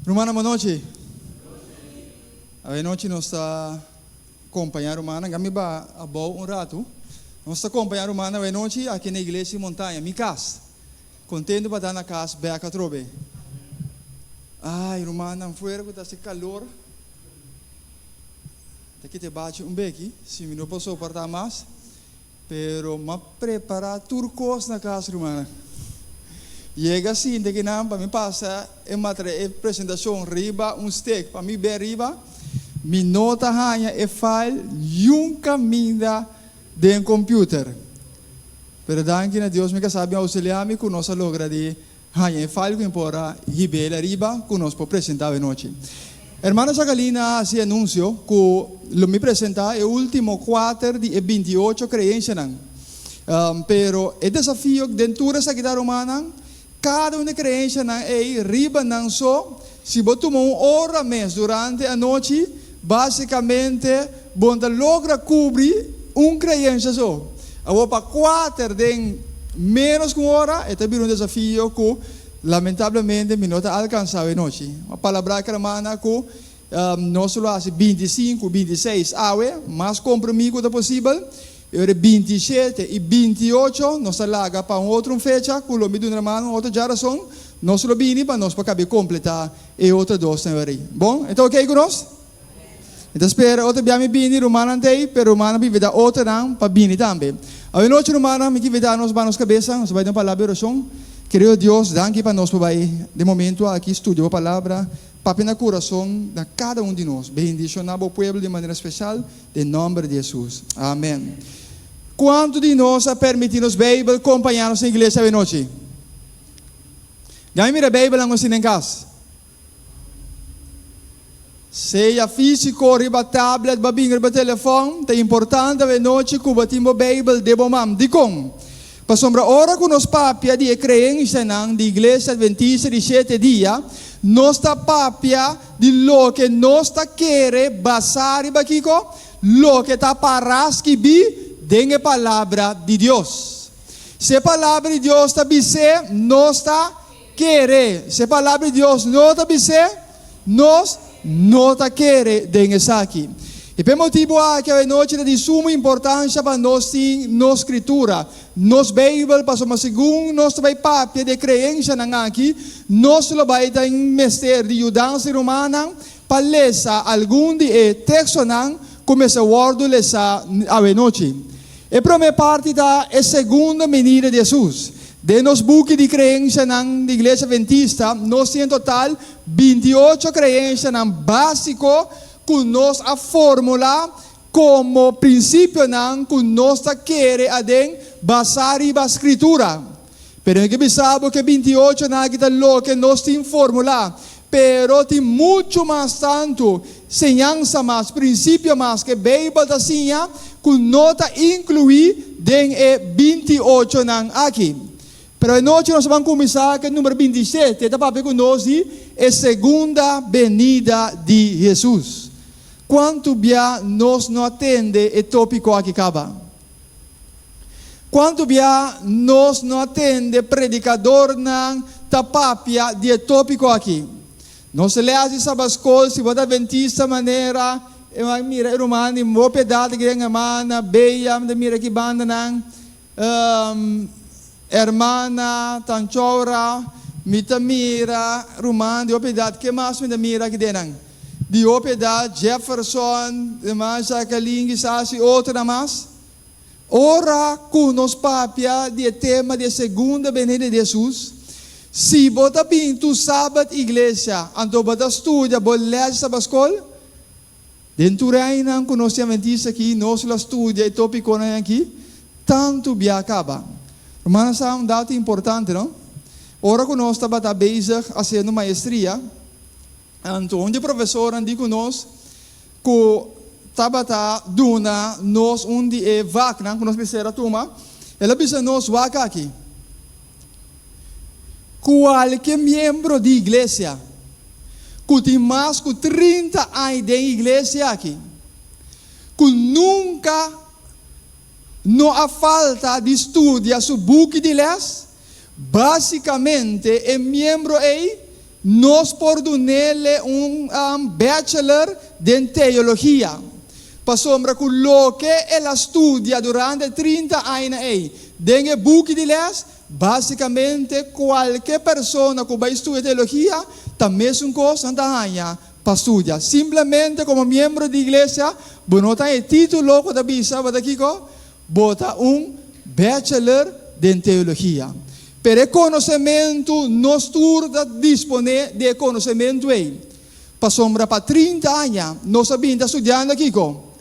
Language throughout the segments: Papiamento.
Rumannan, bon nochi. Awe nochi nos ta kompañá rumannan. Ga mi ba abou un ratu. Nos ta kompañá rumannan awe nochi aki na Iglesia Montaña, mi kas. Kontentu pa ta na kas bèk atrobe. Ai, rumannan, fuera ku ta hasi kalor, ta kita e bachi un beki, si mi no por soportá mas. Pero m'a prepará tur kos na kas, rumannan. Yega sinta kinan pa mi pasa e material, e presentashon riba un stek pa mi ben riba, mi no ta haña e file niun kaminda den computer. Pero danki na Dios mi kasá bin ousiliá mi ku nos a logra di haña e file ku mi por a hib'el ariba ku nos por presentá awe nochi. Hermana Jacqueline a hasi anunsio ku lo mi presentá e último kuater di e bintiocho kreensianan. Pero e desafio den tur esaki ta rumannan, kada un di e kreensianan ei riba nan so, si bo tuma un ora mes durante anochi, básikamente bo no ta logra kubri un kreensia so. Awor pa kuater den ménos ku un ora e ta bira un desafio ku lamentablemente mi no ta alkansá awe nochi. A palabrá ku hermana ku nos lo hasi 25, 26 awe, mas kompromí ku ta posibel. E ora 27 i 28 nos ta laga pa un otro un fecha ku lo mi duna hermano un otro djarason. Nos lo bini pa nos por kabe kompletá e otro dosnan e ora ei. Bon? E ta okey ku nos? Mi ta spera otro bia mi bini, rumannan ta ei, pero rumannan por invitá otronan pa bini tambe. Awe nochi, rumannan, mi ke invitá nos ba nos kabesa, nos ta bai den un palabra di orashon. Kerido Dios, danki pa nos por bai den momento aki studia bo palabra. Papia na kurason na kada un di nos. Bendishoná bo pueblo di manera speshal, den nòmber di Hesus. Amen. Kuantu di nos a permití nos Beibel kompañá nos na iglesia awe nochi? Gami mira Beibelnan ku nos tin den kas. Sea físiko, riba tablet, ba bin riba telefòn, ta importante awe nochi ku bo tin bo Beibel den bo man. Dikon? Pasobra ora ku nos papia di e kreensianan di Iglesia Adventista di Shete Dia, nos ta papia di loke nos ta kere basá riba kiko? Loke ta pará skibí den e Palabra di Dios. Si e Palabra di Dios ta bis'é, nos ta kere. Si e Palabra di Dios no ta bis'é, nos no ta kere den esaki. I p'e motibu aki awenochi ta di sumo importansha pa nos tin nos Skritura, nos Beibel, pasobra segun nos ta bai papia di e kreenshanan aki, nos lo bai ta mester di yudansa di rumannan pa lesa algun di e tekstonan ku mester wòrdu lesá awenochi. E promé parti ta e segundo benida di Hesus. Den nos buki di kreensianan di Iglesia Adventista, nos tin en total 28 kreensianan básiko ku nos a formulá komo prinsipionan ku nos ta kere aden basá riba Skritura. Pero mi ke bisa bo ku e 28 nan aki ta loke nos tin formulá. Pero tin muchu mas tantu señansa mas, prinsipio mas ku e Beibel ta siña ku no ta inkluí den e 28 nan aki. Pero e nochi nos a ban kuminsá ku e number 27, ta papia ku nos di e segunda benida di Hesus. Kuantu bia nos no a tende e tópiko aki kaba? Kuantu bia nos no a tende predikadornan ta papia di e tópiko aki? Nos lès di Sabaskol, si bo ta adventista manera e mira e ruman di hopi edat aki den hermana Bea, mi ta mira aki bandanan, hermana Tanchoura, mi ta mira ruman di hopi edat, ke mas mi ta mira aki den nan? Di hopi edat, Jefferson, hermana Jacqueline kisas i otronan mas. Ora ku nos papia di e tema di e segunda benida di Hesus, si bo ta bin tur sabat iglesia anto bo ta studia bo lès di sabaskol, den tur einan ku nos tin adventista aki nos lo a studia e topikonan aki tantu bia kaba. Rumannan sa un dato importante no? Ora ku nos tabata bezig hasiendo maestria, Anto un di e profesornan di ku nos ku tabata duna nos un di e vaknan ku nos mester a tuma, el a bisa nos, Wak aki, kualke miembro di iglesia ku tin mas ku 30 aña den iglesia aki, ku nunka no a falta di studia su buki di lès, Básikamente e miembro ei Nos por dunele un bachelor den teologia, pasobra ku loke el a studia durante 30 aña ei den e buki di les, básikamente kualke persona ku bai studia teologia ta mesun kos nan ta haña pa studia. Simplemente komo miembro di iglesia bo no ta e título ku ta bisa bo ta kiko? Bo ta un bachelor den teologia. Pero e konosementu, nos tur ta disponé di e konosementu ei. Pasobra pa 30 aña nos a bin ta studiando kiko?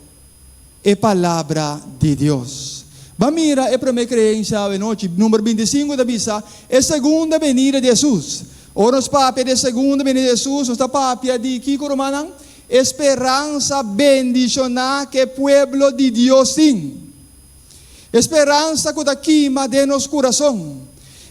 E Palabra di Dios. Ban mira e promé kreensia awe nochi. Number 25 ta bisa, E segunda benida di Hesus. Ora nos papia di e segunda benida di Hesus, nos ta papia di kiko, rumannan? E speransa bendishoná ku e pueblo di Dios tin. E speransa ku ta kima den nos kurason.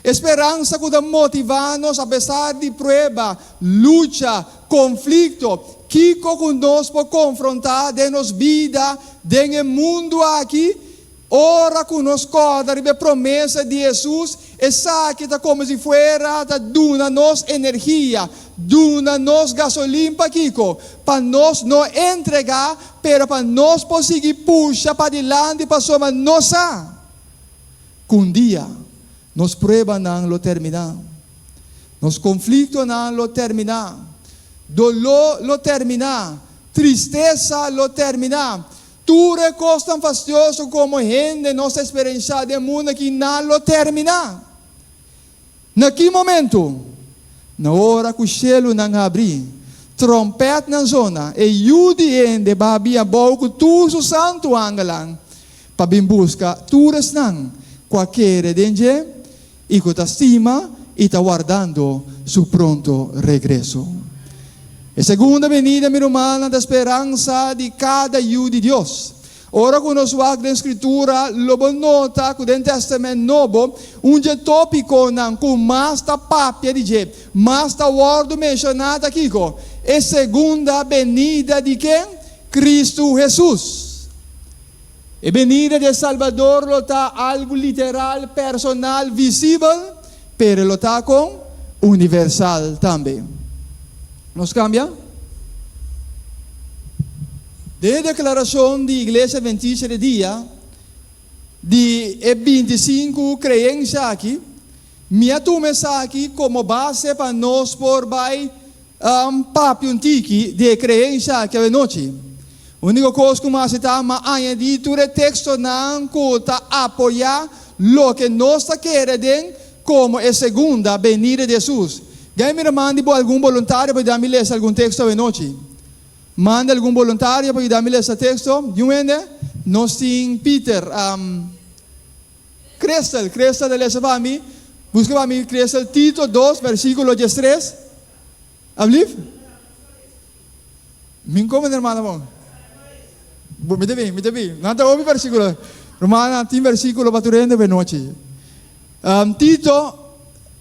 E speransa ku ta motivá nos apesar di prueba, lucha, konflikto, kiko ku nos por konfrontá den nos bida den e mundu aki. Ora ku nos kòrda riba e promesa di Hesus, esaki ta komo si fuera ta duna nos energia, duna nos gasolin. Pakiko? Pa nos no entregá, pero pa nos por sigui pusha padilanti, pasobra nos sa ku un dia nos pruebanan lo terminá, nos konfliktonan lo terminá, doló lo terminá, tristesa lo terminá. Tur e kosnan fastioso komo hende nos ta eksperenshá den mundu aki nan lo terminá. Na ki momentu? Na ora ku shelunan habrí, tròmpètnan zona, e Yu di hende ba bin abou ku tur su santu angelnan pa bin buska tur esnan ku a kere den dje i ku ta stima i ta wardando su pronto regreso. E segunda benida, mi rumannan, ta speransa di kada yu di Dios. Ora ku nos wak den Skritura, lo bo nota ku den Tèstamènt Nobo, un dje tópikonan ku mas ta papia di dje, mas ta wòrdu menshoná ta kiko? E segunda benida di ken? Kristu Hesus. E benida di e Salbador lo ta algu literal, personal, visibel, pero e lo ta kon universal tambe. Nos kambia? Den e deklarashon di Iglesia Adventista di dia di e 25 kreensia aki, mi a tuma esaki komo base pa nos por bai papia un tiki di e kreensia aki awenochi. Úniko kos ku mi hasi ta mi a añadí tur e tekstonan ku ta apoyá loke nos ta kere den komo e segunda benida di Hesus. Gei mira manda bo algun boluntario pa yuda mi lesa algun teksto awenochi. Manda algun boluntario pa yuda mi lesa teksto. Di un hende? Nos tin Peter, Crystal, Crystal ta lesa pa mi. Buska pa mi Crystal Tito 2 versíkulo 13. Ablief? Min come hermana bon. Bo mi ta bin, mi ta bin. Nan ta hopi versículo. Rumannan tin versículo pa tur hende benochi. Tito,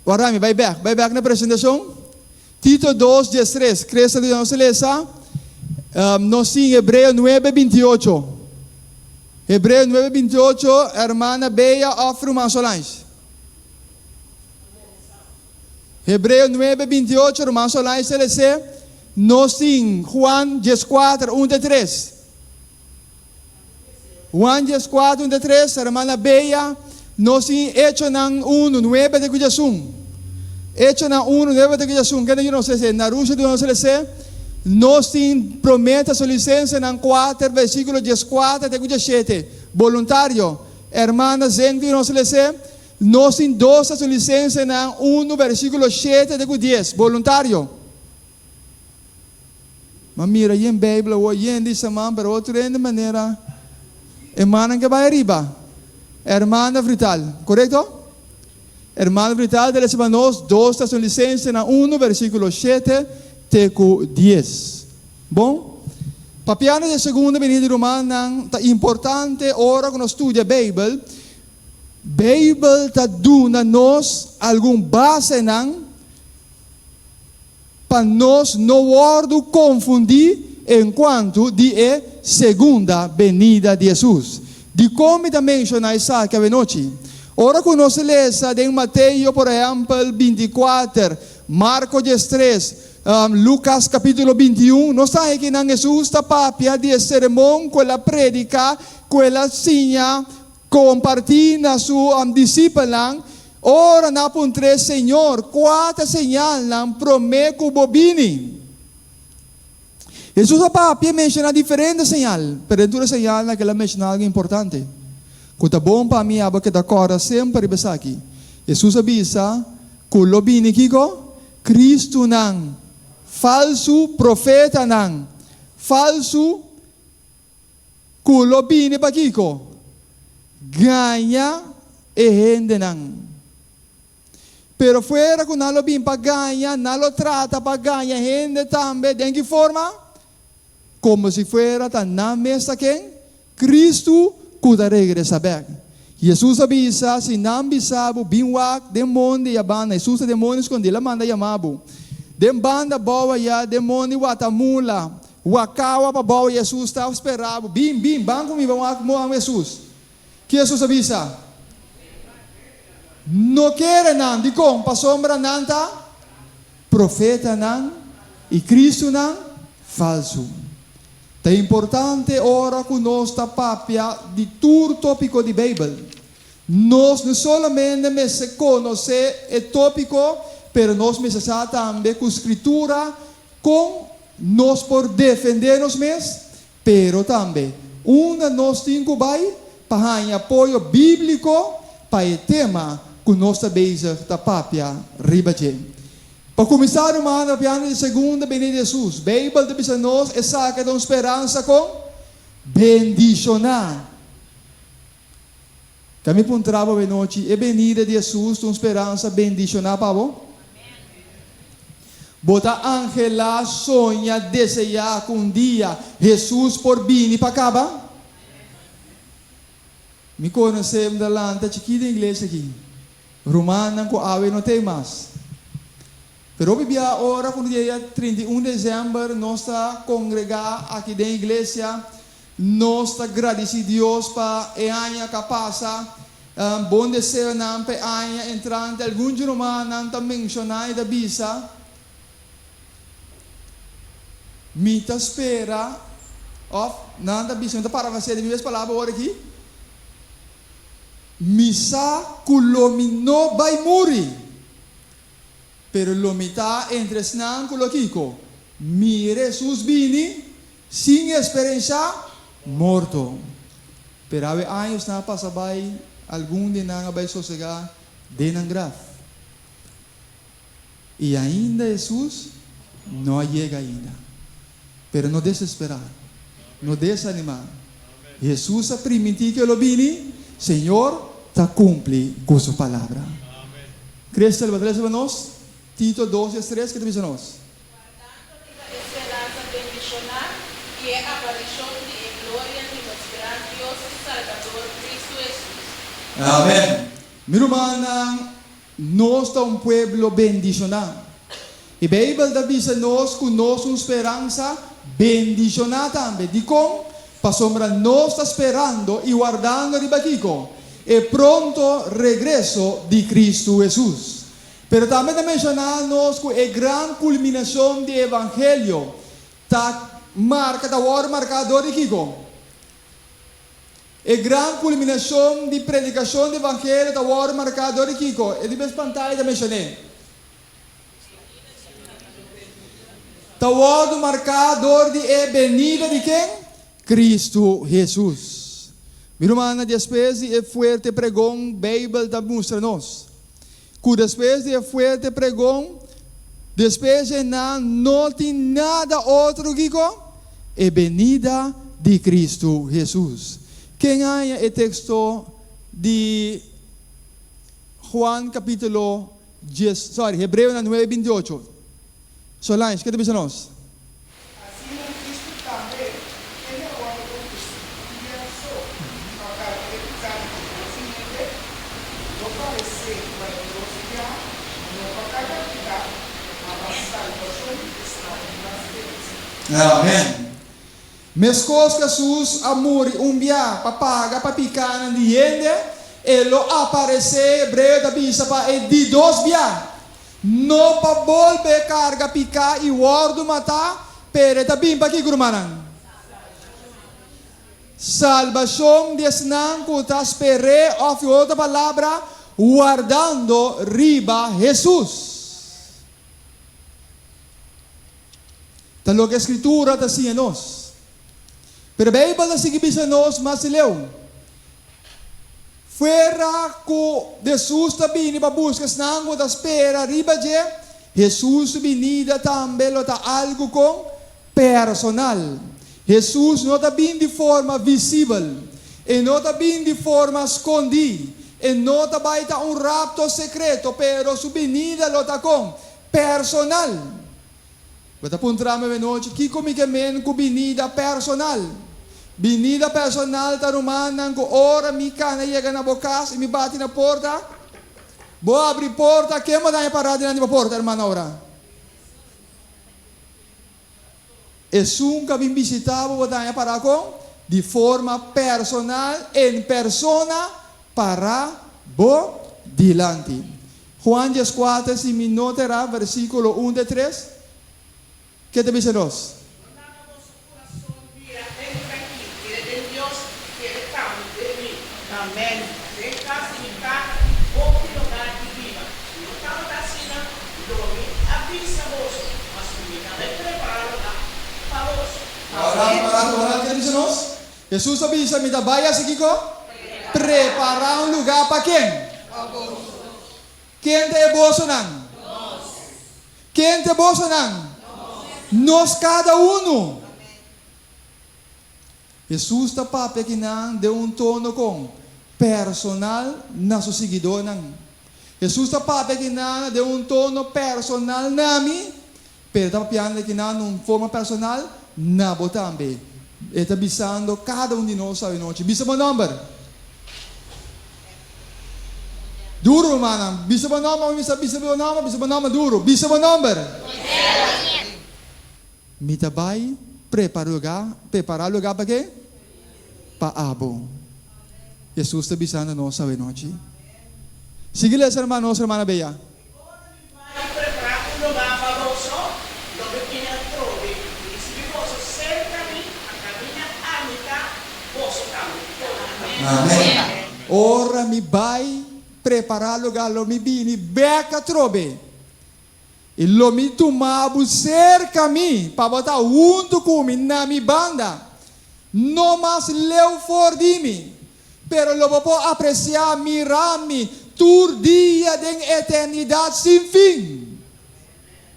warda mi, bai bek, bai bek na presentacion. Tito 2, 13. Crystal di nos lesa. Nos tin Hebreo 9, 28. Hebreo 9, 28, hermana Bea of ruman Solange. Hebreo 9, 28, ruman Solange ta les'é. Nos tin Juan 14, 1 te 3. Juan 14, 1 te 3, hermana Bea. Nos tin Echonan 1, 9 te ku 11. Echonan 1, 9 te ku 11. Kende nos les'é? Narusha di nos les'é. Nos tin Promé Tesalonicensenan 4, versíkulo 14 te ku 17. Boluntario, hermana Zeng di nos les'é. Nos tin 2 Tesalonicensenan 1, versíkulo 7 te ku 10. Boluntario. Ma mira yen Beibel awor yen di saman, pero otro hende manera e mannan ke bai ariba. Hermana Vrital, korekto? Hermana Vrital ta lesa pa nos 2 Tesalonicensenan 1, versíkulo 7 te ku 10. Bon, papiando di e segunda benida di rumannan, ta importante ora ku nos studia Beibel, Beibel ta duna nos algun basenan pa nos no wòrdu konfundí enkuanto di e segunda benida di Hesus. Dikon mi ta menshoná esaki awenochi? Ora ku nos lesa den Mateo, por ehèmpel, 24. Marko 13, Lukas kapítulo 21, nos ta haña kinan Hesus ta papia di e sermon ku el a prediká, ku el a siña kompartí na su disipelnan, ora nan a puntr'é, Señor, kua ta e señalnan promé ku bo bini? Hesus a papia i menshoná diferente señal, pero den tur e señalnan ku el a menshoná algu importante, ku ta bon pa mi abo keda kòrda semper riba esaki. Hesus a bisa ku lo bini kiko? Kristunan falsu, profetanan falsu ku lo bini pa kiko? Gaña e hendenan. Pero fuera ku nan lo bin pa gaña, nan lo trata pa gaña hende tambe. Den ki forma? Komo si fuera ta nan mes ta ken? Kristu ku ta regresa bèk. Hesus a bisa, Si nan bisa bo, Bin wak den mondi ya banda, Hesus ta den mondi skondí, el a manda yama bo. Den banda bou ayá, den mondi watamula, wakawa pa bou, Hesus ta spera bo. Bin, bin, ban ku mi, ban wak Hesus. Ki Hesus a bisa? No kere nan. Dikon? Pasobra nan ta profetanan i Kristunan falsu. Ta importante ora ku nos ta papia di tur tópiko di Beibel. Nos no solamente mester konosé e tópiko, pero nos mester sa tambe ku Skritura kon nos por defendé nos mes Pero tambe, unda nos tin ku bai pa haña apoyo bíbliko pa e tema ku nos ta bezig ta papia riba dje? Pa kuminsá, ruman, papiando di segunda benida di Hesus, Beibel ta bisa nos esaki ta un speransa kon bendishoná. Ta mi puntra bo awenochi, e benida di Hesus ta un speransa bendishoná pa bo? Bo ta anhelá, soña, deseá ku un dia Hesus por bini pa kaba? Mi konosé un dalanta chikí den iglesia akí, rumannan ku awe no t'ei mas. Pero hopi bia ora ku dia 31 desèmber nos ta kongregá aki den iglesia, Nos ta gradisí Dios pa e aña ka pasa. Bon deseonan pa e aña entrante. Algun dje rumannan ta menshoná i ta bisa, Mi ta spera, òf nan ta bisa, mi ta parafraseá di mi mes palabra awor aki, Mi sa ku lo mi no bai muri. Pero lo mi ta entre esnan ku lo kiko? Mira Hesus bini sin esperensha morto. Pero awe añosnan a pasa bai, algun di nan a bai sosegá den nan graf. I ainda Hesus no a yega ainda. Pero no desesperá, no desanimá. Hesus a primintí ku e lo bini, Señor ta kumpli ku su palabra. Crystal, bo ta lesa pa nos Tito dos es tres, ke ta bisa nos? Wardando riba e speransa bendishoná i e aparishon di e gloria di nos gran Dios i Salbador Kristu Hesus. Amen. Mi rumannan, nos ta un pueblo bendishoná. E Beibel ta bisa nos ku nos un speransa bendishoná tambe. Dikon? Pasobra nos ta sperando i wardando riba kiko? E pronto regreso di Kristu Hesus. Pero tambe ta menshoná nos ku e gran kulminashon di e evangelio ta marka, ta wòrdu marká dor di kiko? E gran kulminashon di predikashon di evangelio ta wòrdu marká dor di kiko? E di bes pantaya ta menshoné. Ta wòrdu marká dor di e benida di ken? Kristu Hesus. Mi rumannan, despues di e fuerte pregon, Beibel ta mustra nos ku despues di e fuerte pregon, despues dje nan no tin nada otro kiko? E benida di Kristu Hesus. Ken haña e teksto di Juan kapítulo Djes, sorry, Hebreonan nuebe 28. Solange, ke ta bisa nos? Asina Kristu tambe, kende a wòrdu ofresí un bia so pa karga e pikánan di hopi hende, lo paresé pa e dos bia, no pa karga piká, ma pa salbashon di esnan ku ta speransa. Amèn. Meskos ku Hesus a muri un bia pa paga pa pikánan di hende, e lo aparesé, Hebreo ta bisa, pa e di dos bia. No pa bolbe karga piká i wòrdu matá, pero e ta bin pa kiko, rumannan? Salbashon di esnan ku ta sper'é, òf ku otro palabra, wardando riba Hesus. Ta loke e Skritura ta siña nos. Pero Beibel ta sigui bisa nos mas leu. Fuera ku Hesus ta bini pa buska esnan ku ta spera riba dje, Hesus su binida tambe lo ta algu kon personal. Hesus no ta bin di forma visibel. E no ta bin di forma skondí. E no ta bai ta un rapto sekreto, pero su binida lo ta kon personal. Bo ta puntra mi awenochi, Kiko mi ke men ku binida personal? Binida personal ta rumannan ku ora mi kana yega na bo kas i mi bati na porta, bo abri porta, ken bo daña pará dilanti bo porta, hermana ora? Esun ku a bin bishitá bo, bo daña pará kon? Di forma personal, en persona, pará bo dilanti. Juan dieskuater, si mi no ta erá, versíkulo un te tres, ke ta bisa nos? No laga boso kurason bira intrankil, kere den Dios i kere tambe den mi. Amèn. Den kas di mi Tata tin hopi lugá di biba. Si no tabata asina, lo mi a bisa boso, pasobra mi ta bai prepará lugá pa boso. Ora, ora, ora, ke ta bisa nos? Hesus a bisa, Mi ta bai hasi kiko? Prepará un lugá pa ken? Ken ta e bosonan? Ken ta e bosonan? Nos kada unu. Hesus ta papia kinan den un tono kon? Personal na su siguidónan. Hesus ta papia kinan den un tono personal na mi, Pero e ta papiando aki nan un forma personal na bo tambe. E ta bisando kada un di nos awe nochi. Bisa bo nomber. Duro rumannan. Bisa bo nomber. Mi sa bisa bo nomber. Bisa bo nomber duro. Bisa bo nomber. Mi ta bai prepara lugar. Prepara lugar pa ke? Pa abo. Jesus ta bisando nos awe nochi. Sigui lesa hermano, nos hermana Bea. Ora mi bai prepará un lugá pa boso, lo mi bini atrobe i risibí boso serka mi, pa kaminda ami ta, boso tambe por ta. Amèn. Ora mi bai prepará lugá, lo mi bini bèk atrobe, i lo mi tuma bo serka mi, pa bo ta huntu ku mi na mi banda, no mas leu for di mi. Pero lo bo por apreciá mira mi tur dia den eternidad sin fin.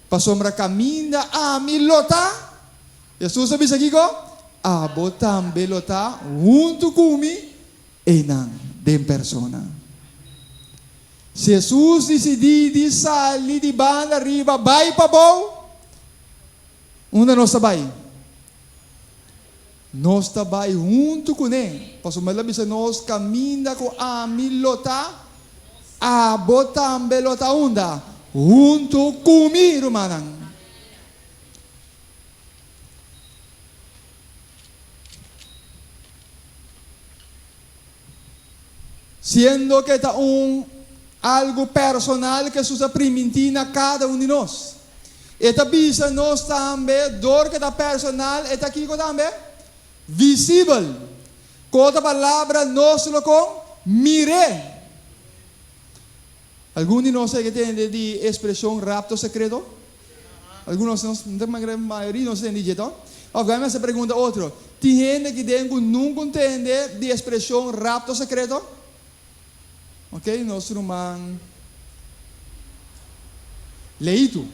Pasobra caminda ami lo ta, Jesús a bisa kico? Abo tambe lo ta huntu cu mi einan den persona. Si Jesús dicidí di sali di banda riba bai pabou, unda nos ta bai? Nos ta bai huntu kuné, pasobra el a bisa nos, Kaminda ku ami lo ta, abo tambe lo ta unda? Huntu ku mi, rumannan. Siendo ke ta un algu personal ku Hesus a primintí na kada un di nos. E ta bisa nos tambe, dor ku ta personal, e ta kiko tambe? Visibel. Ku otro palabra, nos lo kon mir'é. Algun di nos a yega tende di e ekspreshon rapto sekreto? Algun nos, nos, no ta mayoria di nos a tende di dje, to? Òf gana mi hasi e pregunta otro, Tin hende aki den ku nunka un tende di e ekspreshon rapto sekreto? Ok, nos ruman Leitu.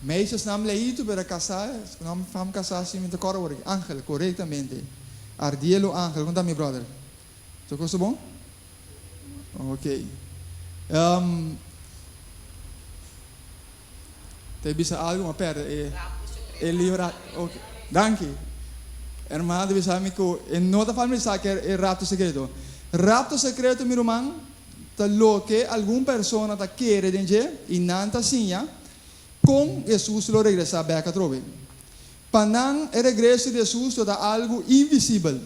Meisjes nam Leitu, pero kasá, nam fam kasá si mi ta kòrda awor aki. Angel, korektamente. Ardielo Angel, kon ta mi brother? Tur kos ta bon? Ok. Um, ta bisa algo, ma perde e, e libra. Ok, danki. Hermana ta bisa mi ku e no ta familiarisá ku e rapto sekreto. Rapto sekreto, mi ruman, ta loke algun persona ta kere den dje i nan ta siña kon Hesus lo regresá bèk atrobe. Pa nan, e regreso di Hesus lo ta algu invisibel.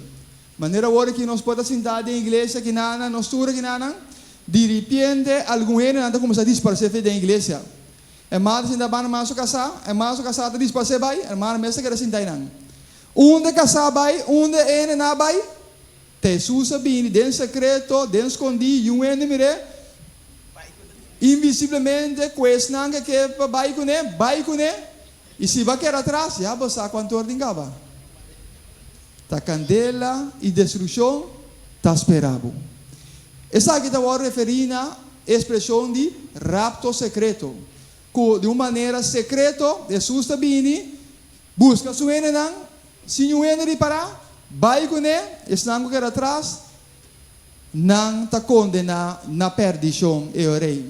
Manera awor aki nos por ta sintá den iglesia kinanan, nos tur akinanan. Diripiente algun hendenan ta kuminsá disparsé fe den iglesia. Hermano ta sinta banda mas su kasá, hermano su kasá ta disparsé bai, hermano mes ta keda sinta einan. Unda e kasá bai, unda e hendenan a bai? Ta Hesus a bini den sekreto, den skondí, i un hende mir'é invisiblemente ku esnan ke ke pa bai kuné, bai kuné, i si bo a keda atras, ya bo sa kuantu or tin kaba. Ta kandela i destrukshon ta spera bo. Esaki ta wòrdu referí na e ekspreshon di rapto sekreto, ku di un manera sekreto Hesus ta bini buska su hendenan sin niun hende ripará, bai kuné, esnan ku keda atras, nan ta kondená na pèrdishon, e ora ei.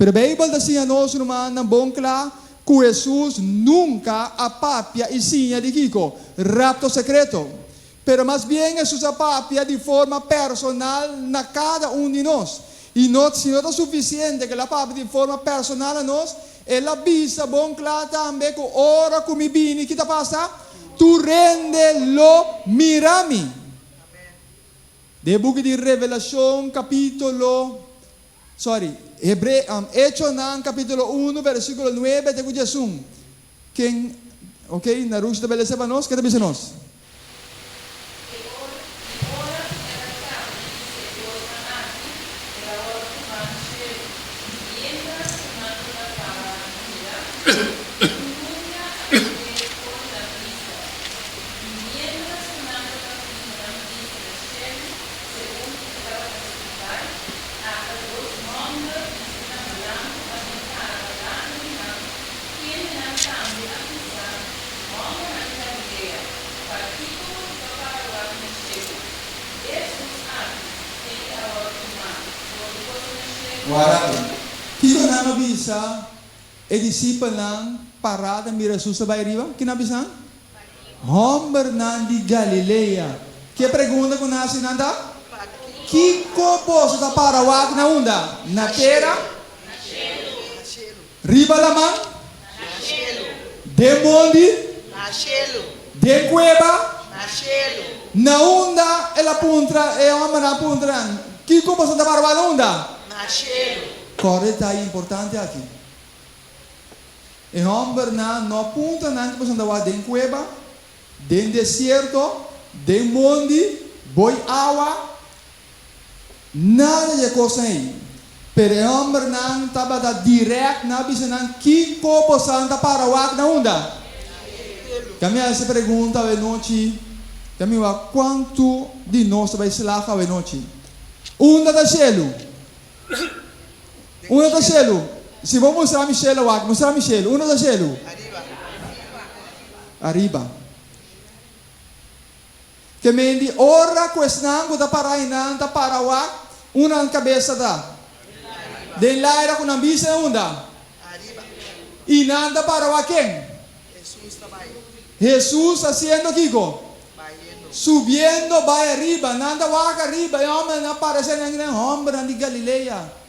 Pero Beibel ta siña nos, rumannan, bon kla ku Hesus nunka a papia i siña di kiko? Rapto sekreto. Pero mas bien Hesus a papia di forma personal na kada un di nos. I no, si no ta sufisiente ku el a papia di forma personal na nos, el a bisa bon kla tambe ku ora ku mi bini, ki ta pasa? Tur hende lo mira mi. Den e buki di Revelashon kapítulo, sorry, Hebre, Echonan kapítulo unu versíkulo nuebe te ku diesun, ken, ok, Narush ta bel lesa pa nos, ke ta bisa nos? E ora, i ora ku el a kaba di bisa e kosnan aki, el a wòrdu tumá na shelu, i miéntras ku nan tabata para mira, un nubia a kobr'é for di nan bista. I miéntras ku nan tabata fiha nan bista na shelu, segun ku e tabata subi bai, ata dos hòmber bisti na blanku a bin para dilanti di nan, kendenan tambe a bisa, Hòmbernan di Galilea, pakiko boso ta para wak na shelu? Hesus aki, kende a wòrdu tumá for di boso na shelu, Wara Kiko nan a bisa e disipelnan pará ta mira Hesus ta bai riba? Ki nan a bisa nan? Hòmbernan di Galilea, ki e pregunta ku nan hasi nan ta? Kiko boso ta para wak na unda? Na tera? Riba laman? Den mondi? Den kueba? Na unda? El a puntra, e hòmbernan a puntra nan, Kiko boso ta para wak na unda? Kòrda e detaye importante aki. E hòmbernan no a puntra nan ku boso ta wak den kueba, den desierto, den mondi, boi awa, nada di e kosnan ei. Pero e hòmbernan tabata dirèkt na bisa nan, Kiko boso ta para wak na unda? Ta mi hasi pregunta awe nochi, ta mi wak kuantu di nos ta bai slag awe nochi. Unda ta shelu? Unda ta shelu? Si bo mustra mi shelu awak, mustra mi shelu. Unda ta shelu? Ariba. Ke men di ora ku esnan ku ta para einan ta para awak, unda nan kabesa ta? Den laira ku nan bisa e unda? I nan ta para awak ken? Hesus hasiendo kiko? Subiendo bai ariba. Nan ta wak ariba. E hòmbernan a parese nan gran hòmbernan di Galilea.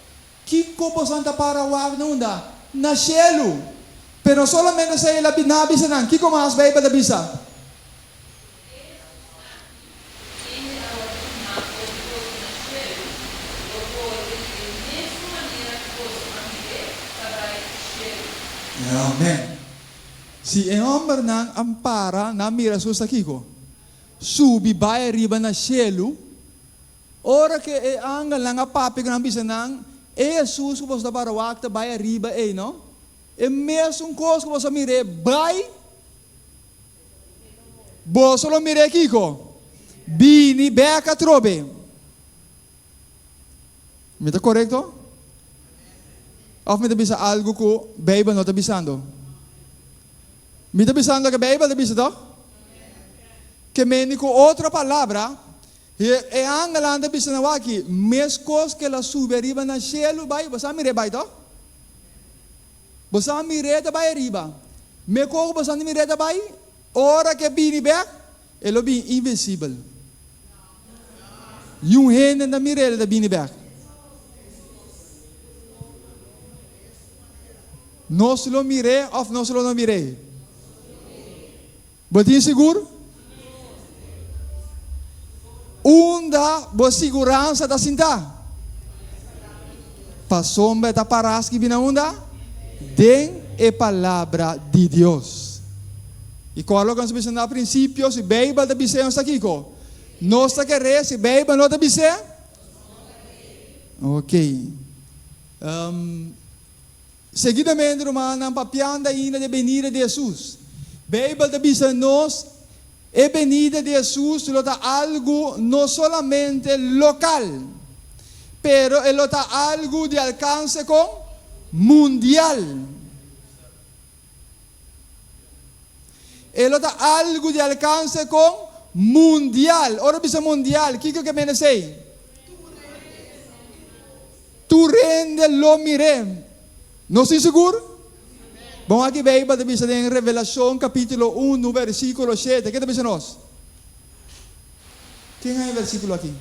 Kiko boso ta para wak na unda? Na shelu. Pero no solamente esei el a nan a bisa nan. Kiko mas Beibel ta bisa? Hesus aki, kende a wòrdu tumá for di boso na shelu, lo bolbe di e mesun manera ku boso a mir'é ta bai shelu. Amèn. Si e hòmbernan a para, nan mira Hesus ta kiko? Subi bai ariba na shelu. Ora ku e angelnan a papia ku nan bisa nan, E Hesus ku boso ta para wak ta bai ariba ei, no? E mesun kos ku boso a mir'é bai, boso lo mir'é kiko? Bini bèk atrobe. Mi ta korekto? Òf mi ta bisa algu ku Beibel no ta bisando? Mi ta bisando loke Beibel ta bisa, tòg? Ke mende ku otro palabra, e angelnan ta bisa nan wak-ki, meskos ku el a subi ariba na shelu bai, bo sa mir'é bai, tòg? Bo sa mir'é ta bai ariba. Mekor ku bo sa mir'é ta bai, ora ku e bini bèk, E lo bin invisibel. Niun hende no ta mira el ta bini bek. Nos lo mir'é of nos lo no mir'é? Bo tin sigur? Unda bo siguransa ta sintá? Pasobra e ta pará skibí na unda? Den e Palabra di Dios. I kòrda loke nos a bisa na prinsipio, si Beibel ta bis'é nos ta kiko? Nos ta keré, si Beibel no ta bis'é? Ok. Seguidamente, rumannan, papiando ainda di e benida di Hesus, Beibel ta bisa nos e benida di Hesus lo ta algu no solamente lokal, pero e lo ta algu di alkanse kon? Mundial. E lo ta algu di alkanse kon? Mundial. Ora bisa mundial, kiko ke mene esei? Tur hende lo mir'é. Nos tin sigur? Bon, aki Beibel ta bisa den Revelashon kapítulo unu versíkulo shete. Ke ta bisa nos? Ken haña e versíkulo aki?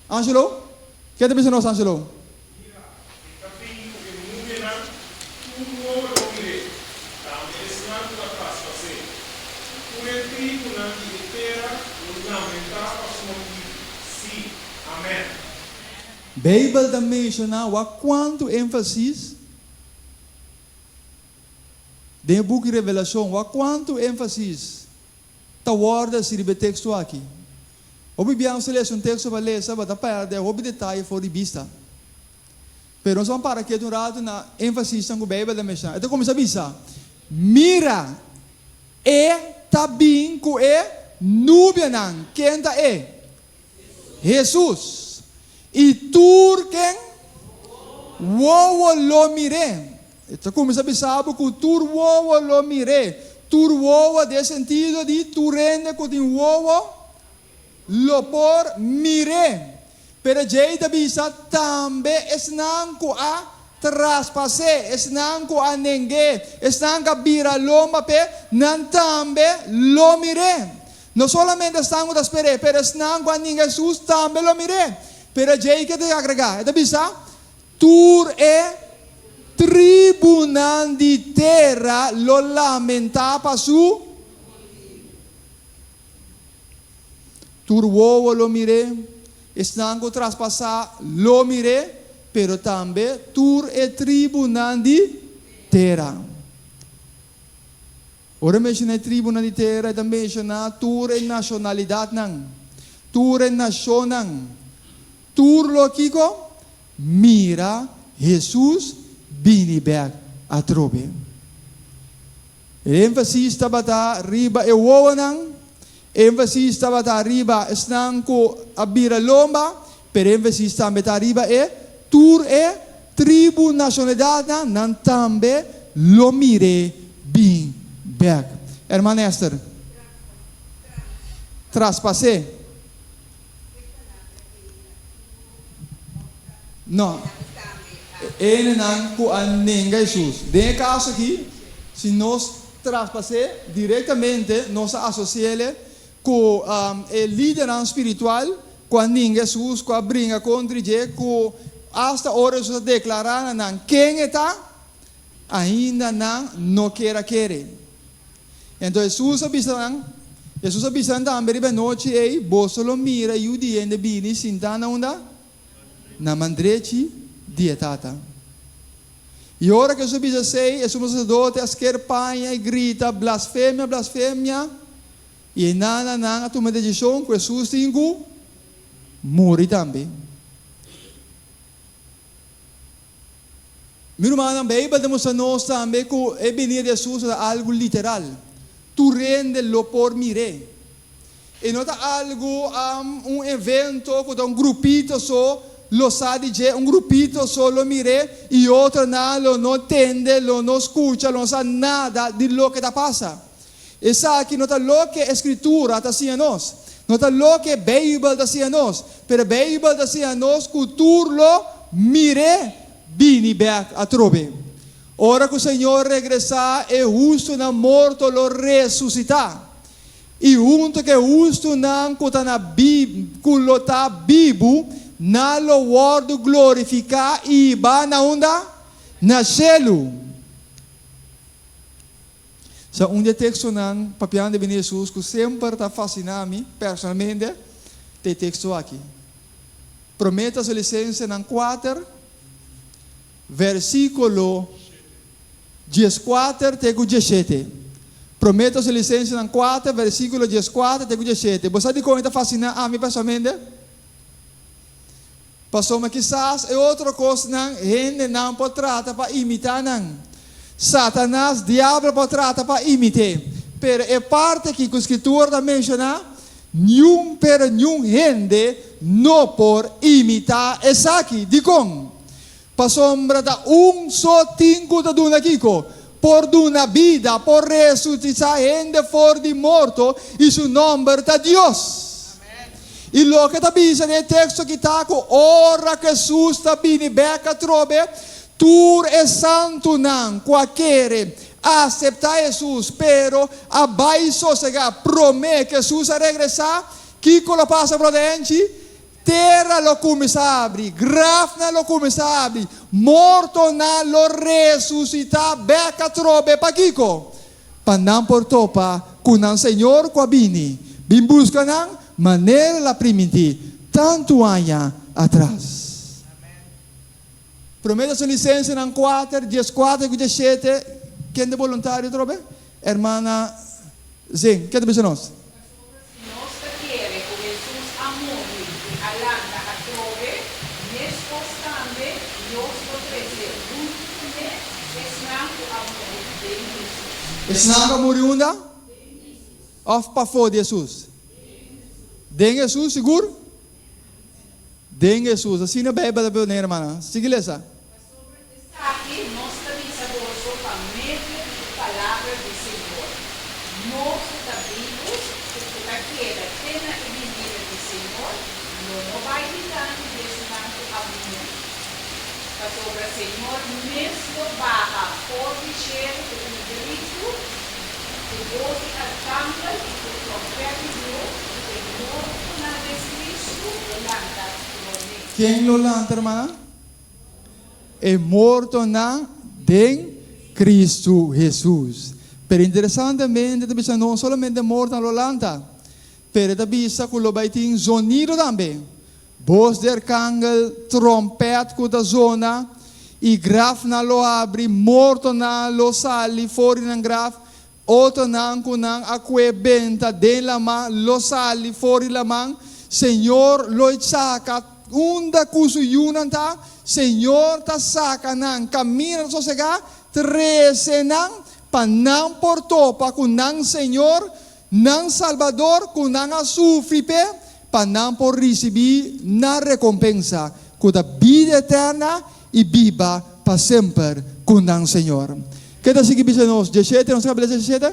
Angelo? Ke ta bisa nos, Angelo? Mira, e ta bini ku e nubenan, tur wowo lo mir'é, tambe esnan ku a traspas'é. I tur e tribunan di e tera lo lamentá pa su motibu. Sí, amèn. Beibel ta menshoná wak kuantu énfasis den e buki Revelashon, wak kuantu énfasis ta wòrdu hasi riba e teksto aki. Hopi bia nos ta lesa un teksto pa lesa, bo ta pèrdè hopi detaye for di bista. Pero nos ban para ketu un ratu na énfasisnan ku Beibel ta menshoná. E ta kuminsá bisa, Mira! E ta bin ku e nubianan. Ken ta e? Hesus. I tur ken wowo lo mir'é. E ta kuminsá bisa bo ku tur wowo lo mir'é. Tur wowo den sentido di tur hende ku tin wowo lo por mir'é. Pero djei ta bisa tambe esnan ku a traspas'é, esnan ku a neng'é, esnan ku a bira lomba p'e, nan tambe lo mir'é. No solamente esnan ku ta sper'é, pero esnan ku a ninga Hesus tambe lo mir'é. Pero djei ke ta agregá? E ta bisa, Tur e tribunan di tera lo lamentá pa su. Tur wowo lo mir'é, esnan ku traspasá lo mir'é, pero tambe tur e tribunan di tera. Ora e menshoná e tribunan di tera, e ta menshoná tur e nashonalidatnan, tur e nashonnan, tur lo kiko? Mira Hesus bini bèk atrobe. E énfasis tabata riba e wowonan, énfasis tabata riba esnan ku a bira lomba, pero énfasis tambe ta riba e tur e tribu nashonalidatnan, nan tambe lo mir'é bin bèk. Herman Esther, traspas'é. No. E hendenan ku a nenga Hesus. Den e kaso aki, si nos traspas'é direktamente, nos a asosi'é ku e lidernan spiritual ku a ninga Hesus, ku a bringa kontra dje, ku asta ora Hesus a deklará na nan ken e ta, ainda nan no kier a kere. Enton Hesus a bisa nan, Hesus a bisa nan tambe riba e nochi ei, Boso lo mira e Yu di hende bini sintá na unda? Na man drechi di e Tata. I ora ku Hesus a bisa esei, e sumo saserdote a sker paña i grita, Blasfemia, blasfemia! I e nananan a tuma e desishon ku Hesus tin ku muri tambe. Mi rumannan, Beibel ta mustra nos tambe ku e binida di Hesus ta algu literal. Tur hende lo por mir'é. E no ta algu, un evento ku ta un grupito so lo sa di dje, un grupito so lo mir'é i otronan lo no tende, lo no skucha, lo no sa nada di loke ta pasa. Esaki no ta loke e Skritura ta siña nos. No ta loke Beibel ta siña nos. Pero Beibel ta siña nos ku tur lo mir'é bini bèk atrobe. Ora ku Señor regresá, e hustunan morto lo resusitá. I huntu ku e hustunan ku ta na ku lo ta bibu, nan lo wòrdu glorifiká i hibá na unda? Na shelu. Sa un di e tekstonan papiando di bini Hesus ku semper ta fasiná mi personalmente ta e teksto aki. Promé Tesalisensenan kuater. versíkulo 14 te ku 17. Promé Tesalonicensenan 4, versíkulo 14 te ku 17. Bo sa dikon e ta fasiná ami personalmente? Pasobra kisas e otro kosnan hendenan por trata pa imitá nan. Satanas, Diabel por trata pa imit'é. Pero e parti aki ku Skritura ta menshoná, niun pero niun hende no por imitá esaki. Dikon? Pasobra ta un so tin ku ta duna kiko? Por duna bida, por resutisá hende for di morto, i su nòmber ta Dios. I loke ta bisa den e teksto aki ta ku ora ku Hesus ta bini bèk atrobe, tur e santunan ku a kere aseptá Hesus pero a bai sosegá promé ku Hesus a regresá, kiko lo pasa, bròder Angie? Tera lo kuminsá abri, grafnan lo kuminsá abri, mortonan lo resusitá bèk atrobe. Pakiko? Pa nan por topa ku nan Señor ku a bini bin buska nan manera el a primintí tantu aña atras. Promé Tesalonicensenan kuater, 14 ku 17, Ken ta boluntario atrobe? Hermana Zeng, ken ta bisa nos? Pasobra si nos ta kere ku Hesus a muri i a lanta atrobe, meskos tambe Dios lo trese huntu kuné esnan ku a muri den Hesus. Esnan ku a muri unda? Òf pafó di Hesus? Den Hesus, sigur? Den Hesus. Asina Beibel ta pone, hermana. Sigui lesa. Pasobra esaki nos ta bisa boso pa medio di e palabra di Señor, Nos ku ta bibu i ku ta keda te na e binida di Señor lo no bai dilanti di esnan ku a muri. Pasobra Señor mes lo baha for di shelu ku un gritu, ku bos di arkangel i ku trompèt di Dios, i e mortonan den Kristu lo lanta promé. Ken lo lanta, hermana? E mortonan den Cristo Hesus. Pero interesantemente ta bisa no solamente mortonan lo lanta, pero e ta bisa cu lo bay tin zonido tambe. Bos di arcangel, trompet cu ta zona, y grafnan lo habri, mortonan lo sali for di nan graf, otronan cu nan a cue benta den laman lo sali for di laman. Señor lo saca unda cu su yunan ta, Señor ta saca nan camina ta sosega, trece nan pa nan por topa cu nan Señor, nan Salbador cu nan a sufri p'e, pa nan por ricibi nan recompensa cu ta bida eterna i biba pa semper ku nan Señor. Ke ta sigui bisa nos? Dieshete, nos ta kaba lesa dieshete? E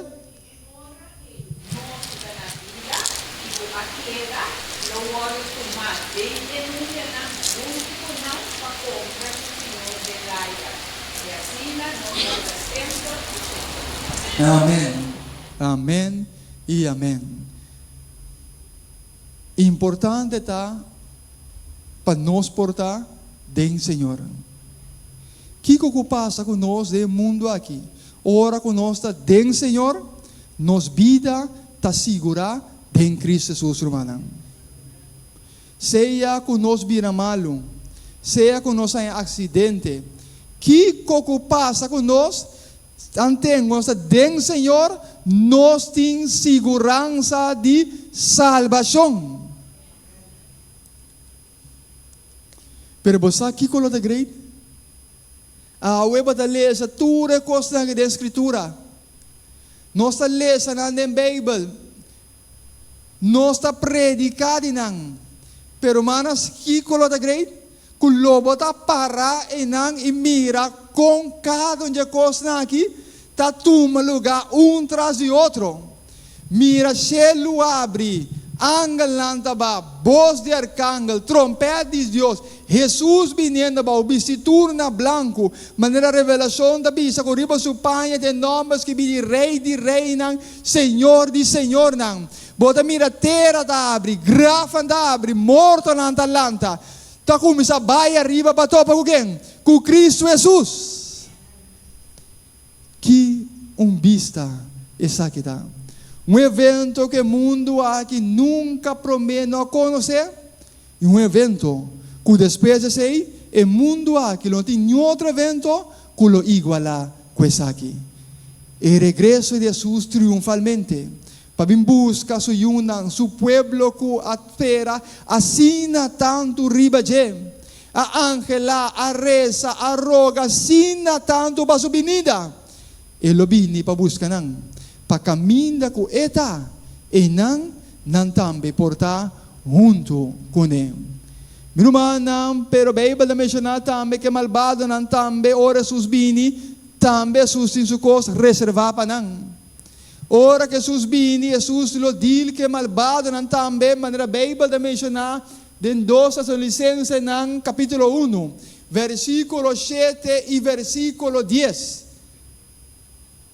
ora ei nos ku ta na bida i ku a keda lo wòrdu tumá den e nubianan huntu ku nan pa kontra ku Señor den laira, i asina nos lo ta semper ku Señor. Amèn, amèn i amèn. Importante ta pa nos por ta den Señor. Kiko ku pasa ku nos den e mundu aki? Ora ku nos ta den Señor, nos bida ta sigurá den Cristo Jesus, rumannan. Sea ku nos bira malu, sea ku nos haña aksidente, kiko ku pasa ku nos, Tanten nos ta den Señor, nos tin siguransa di salbashon. Pero bo sa kiko lo ta great? Awe bo ta lesa tur e kosnan aki den Skritura. Nos ta lesa nan den Beibel. Nos ta prediká di nan. Pero manas, kiko lo ta great? Ku lo bo ta pará einan i mira kon kada un dje kosnan aki ta tuma lugá un tras di otro. Mira shelu abri, angelnan ta ba, bos di arkangel, trompèt di Dios, Hesus biniendo abou, bisti tur na blanku, manera Revelashon ta bisa ku riba su paña tin e nòmber skibí di Rei di reinan, Señor di señornan. Bo ta mira tera ta abri, grafnan ta abri, mortonan ta lanta, ta kuminsá bai ariba pa topa ku ken? Ku Kristu Hesus. Ki un bista esaki ta! Un evento ku e mundu aki nunka promé no a konosé i un evento ku despues di esei. E mundu aki lo no tin niun otro evento ku lo igualá ku esaki. E regreso di Hesus triunfalmente pa bin buska su yunan, su pueblo ku a spera asina tantu riba dje, a anhelá, a resa, a roga asina tantu pa su binida. E lo bini pa buska nan, pa kaminda ku e ta, einan nan tambe por ta huntu kuné. Mi rumannan, pero Beibel ta menshoná tambe ku e malbadonan tambe ora Hesus bini, tambe Hesus tin su kos reservá pa nan. Ora ku Hesus bini, Hesus lo dil ku e malbadonan tambe, manera Beibel ta menshoná den Dos Tesalonisensenan kapítulo unu, versíkulo shete i versíkulo dies.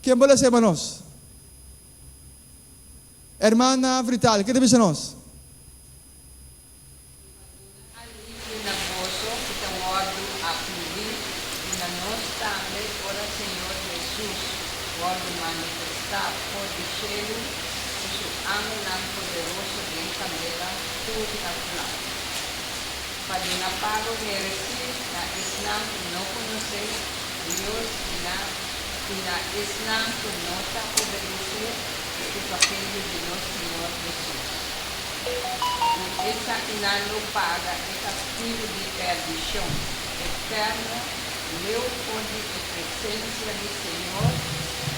Ken por lesa e pa nos? Hermana Frital, ke ta bisa nos? Pa duna alivio na boso ku ta wòrdu afligí i na nos tambe ora Señor Hesus wòrdu manifestá for di shelu ku su angelnan poderoso den kandela tur na vlam, pa duna pago meresí na esnan ku no konosé Dios i na i na esnan ku no ta obedesé e evangelio di nos Señor Hesus. I esakinan lo paga e kastigu di perdishon eterno leu for di e presensia di Señor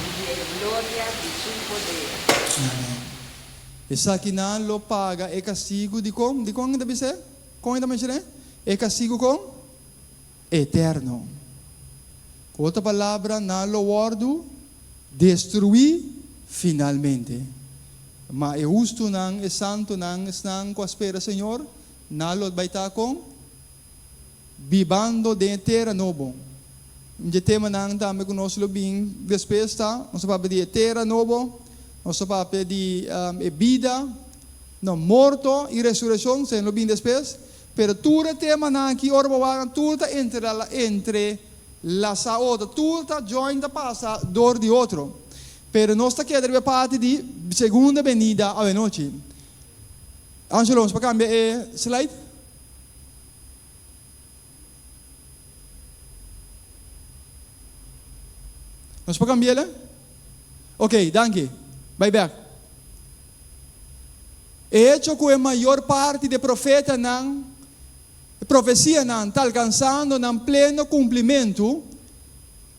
i di e gloria di su poder. Amen. Esakinan lo paga e kastigu di kon? Di kon e ta bis'é? Kon e ta menshon'é? E kastigu kon? Eterno. Ku otro palabra, nan lo wòrdu destruí finalmente. Ma e hustunan, e santunan, esnan ku a spera Señor, nan lo bai ta kon? Bibando den e tera nobo. Un dje temanan tambe ku nos lo bin despues ta, nos ta papia di e tera nobo, nos ta papia di e bida, no, morto i resurekshon, esei lo bin despues. Pero tur e temanan aki ora bo wak nan tur ta entre lasá otro, tur ta join ta pasa dor di otro. Pero nos ta keda riba e parti di segunda benida awenochi. Angelo, nos por cambia e slide? Nos por cambi'el? Ok, danki. Bai bek. E hecho ku e mayor parti di e profetanan, e profesianan ta alkansando nan pleno kumplimentu,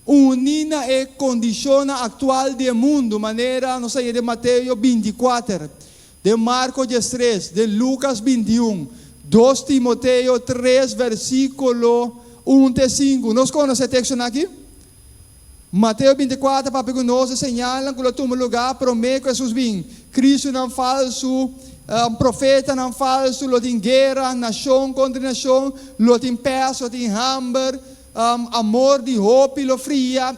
uní na e kondishonnan aktual di e mundu, manera nos a haña den Mateo bintikuater, den Marko diestres, den Lukas bintiun, dos Timoteo tres versíkulo un te sinku. Nos konosé e tekstonan aki? Mateo bintikuater papia ku nos e señalnan ku lo tuma lugá promé ku Hesus bin, Kristunan falsu, profetanan falsu, lo tin guera, nashon kontra nashon, lo tin pès, lo tin hamber, amor di hopi lo fria,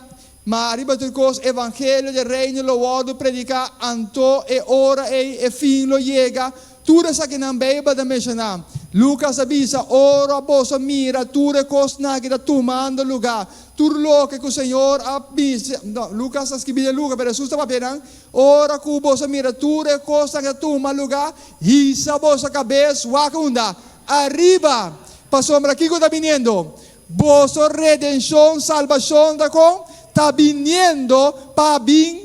ma riba tur kos evangelio di e reino lo wòrdu prediká, anto e ora ei e fin lo yega. Tur esakinan Beibel ta menshoná. Lukas a bisa, Ora boso mira tur e kosnan aki ta tumando lugá, tur loke ku Señor a bisa, no, Lukas a skibí den Lukas, pero Hesus ta papia nan, Ora ku boso mira tur e kosnan aki ta tuma lugá, hisa boso kabes wak unda? Ariba! Pasobra kiko ta biniendo? Boso redenshon, salbashon ta kon? Ta biniendo pa bin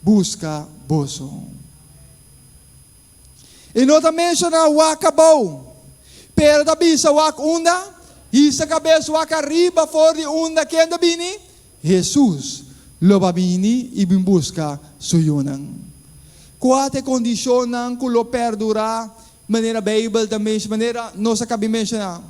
buska boso. E no ta menshoná wak abou, pero ta bisa wak unda? Hisa kabes wak ariba for di unda ken ta bini? Hesus lo ba bini i bin buska su yunan. Kua ta e kondishonnan ku lo perdurá manera Beibel ta menshoná, manera nos a kabi menshoná?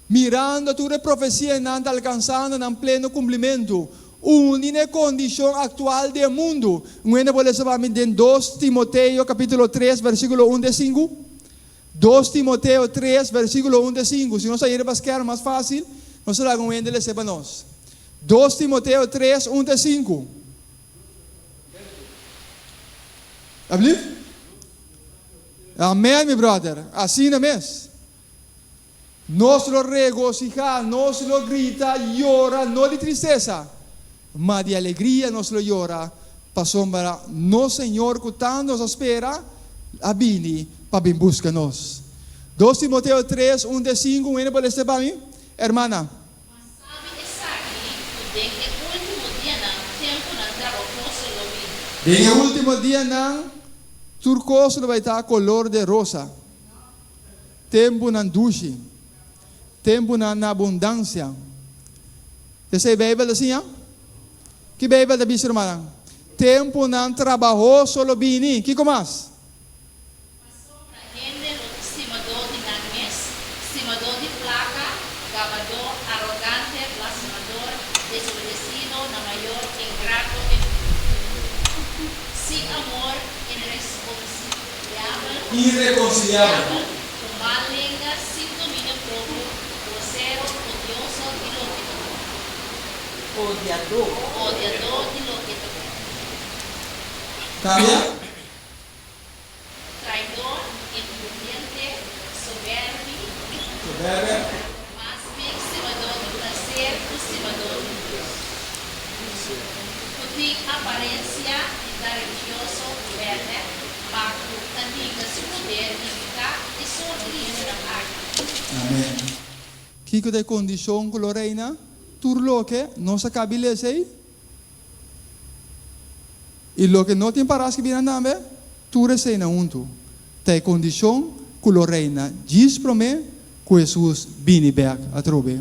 Mirando tur e profesianan ta alkansando nan pleno kumplimentu, uni na e kondishon aktual di e mundu. Un hende por lesa pa mi den dos Timoteo kapítulo tres versíkulo un te sinku? Dos Timoteo tres versíkulo un te sinku. Si nos ta yendo pa skèrm mas fásil, nos ta laga un hende les'é pa nos. Dos Timoteo tres un te sinku. Alblief? Amèn, mi bròder. Asina mes. Nos lo regosihá, nos lo grita, yora, no di tristesa, ma di alegria nos lo yora, pasobra nos Señor ku tantu nos a spera a bini pa bin buska nos. Dos Timoteo tres, un te sinku, un hende por lesa pa mi? Hermana. Ma sabi esaki, ku den e último dianan tempunan trabahoso lo bini. Den e último dianan tur kos lo bai ta kolor de rosa, tempunan dushi, tempunan na abundansia. T'esei Beibel ta siña? Ki Beibel ta bisa, rumannan? Tempunan trabahoso lo bini. Kiko mas? Pasobra hende lo ta stimadó di nan mes, stimadó di plaka, gabadó, arogante, blasfemador, desobedesido na mayor, ingrato, sin amor, inreconciliabel, Irreconciliabel. ku mal lenga, sin dominio propio, grosero, odioso di loke ta bon. Odiadó. Odiadó di loke ta bon. Kambia. Traidor, imprudente, soberbi. Soberbia. Mas bien stimadó di placer cu stimadó di Dios. Cu tin aparencia di ta religioso berde, ma cu ta ninga su poder evitá e sorto di hendenan aki. Amen. Kiko ta e kondishon ku lo reina? Tur loke nos a kabi lesa ei. I loke no tin pará skibí nan tambe, tur eseinan huntu ta e kondishon ku lo reina djis promé ku Hesus bini bèk atrobe.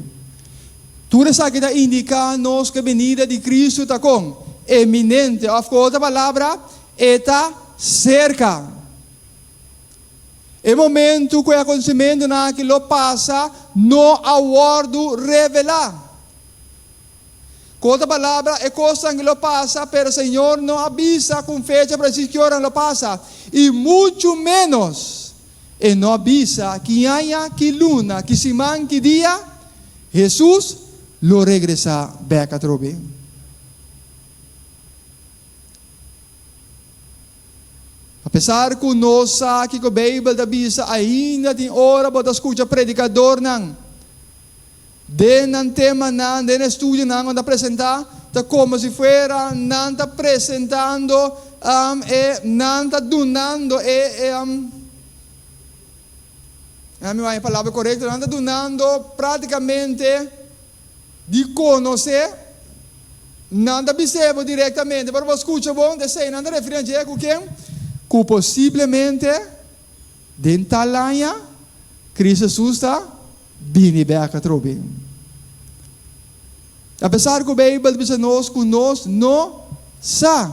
Tur esaki ta indiká nos ku e benida di Kristu ta kon? Eminente, òf ku otro palabra, e ta serka. E momentu ku e akontesimentunan aki lo pasa no a wòrdu revelá. Ku otro palabra, e kosnan ki lo pasa, pero Señor no a bisa ku un fecha presis ki ora lo pasa, i muchu ménos E no a bisa ki aña, ki luna, ki siman, ki dia Hesus lo regresá bèk atrobe. Apesar ku nos sa kiko Beibel ta bisa, ainda tin ora bo ta skucha predikadornan Den nan temanan, den e studionan ku nan ta presentá, ta komo si fuera nan ta presentando e nan ta dunando e e mi wak e palabra korekto, nan ta dunando práktikamente di konosé, nan ta bis'é bo direktamente, pero bo skucha bon, ta esei nan ta referí na dje ku ken? Ku posiblemente den tal aña Cristo Jesus ta bini bek atrobe. Apesar ku Beibel ta bisa nos ku nos no sa,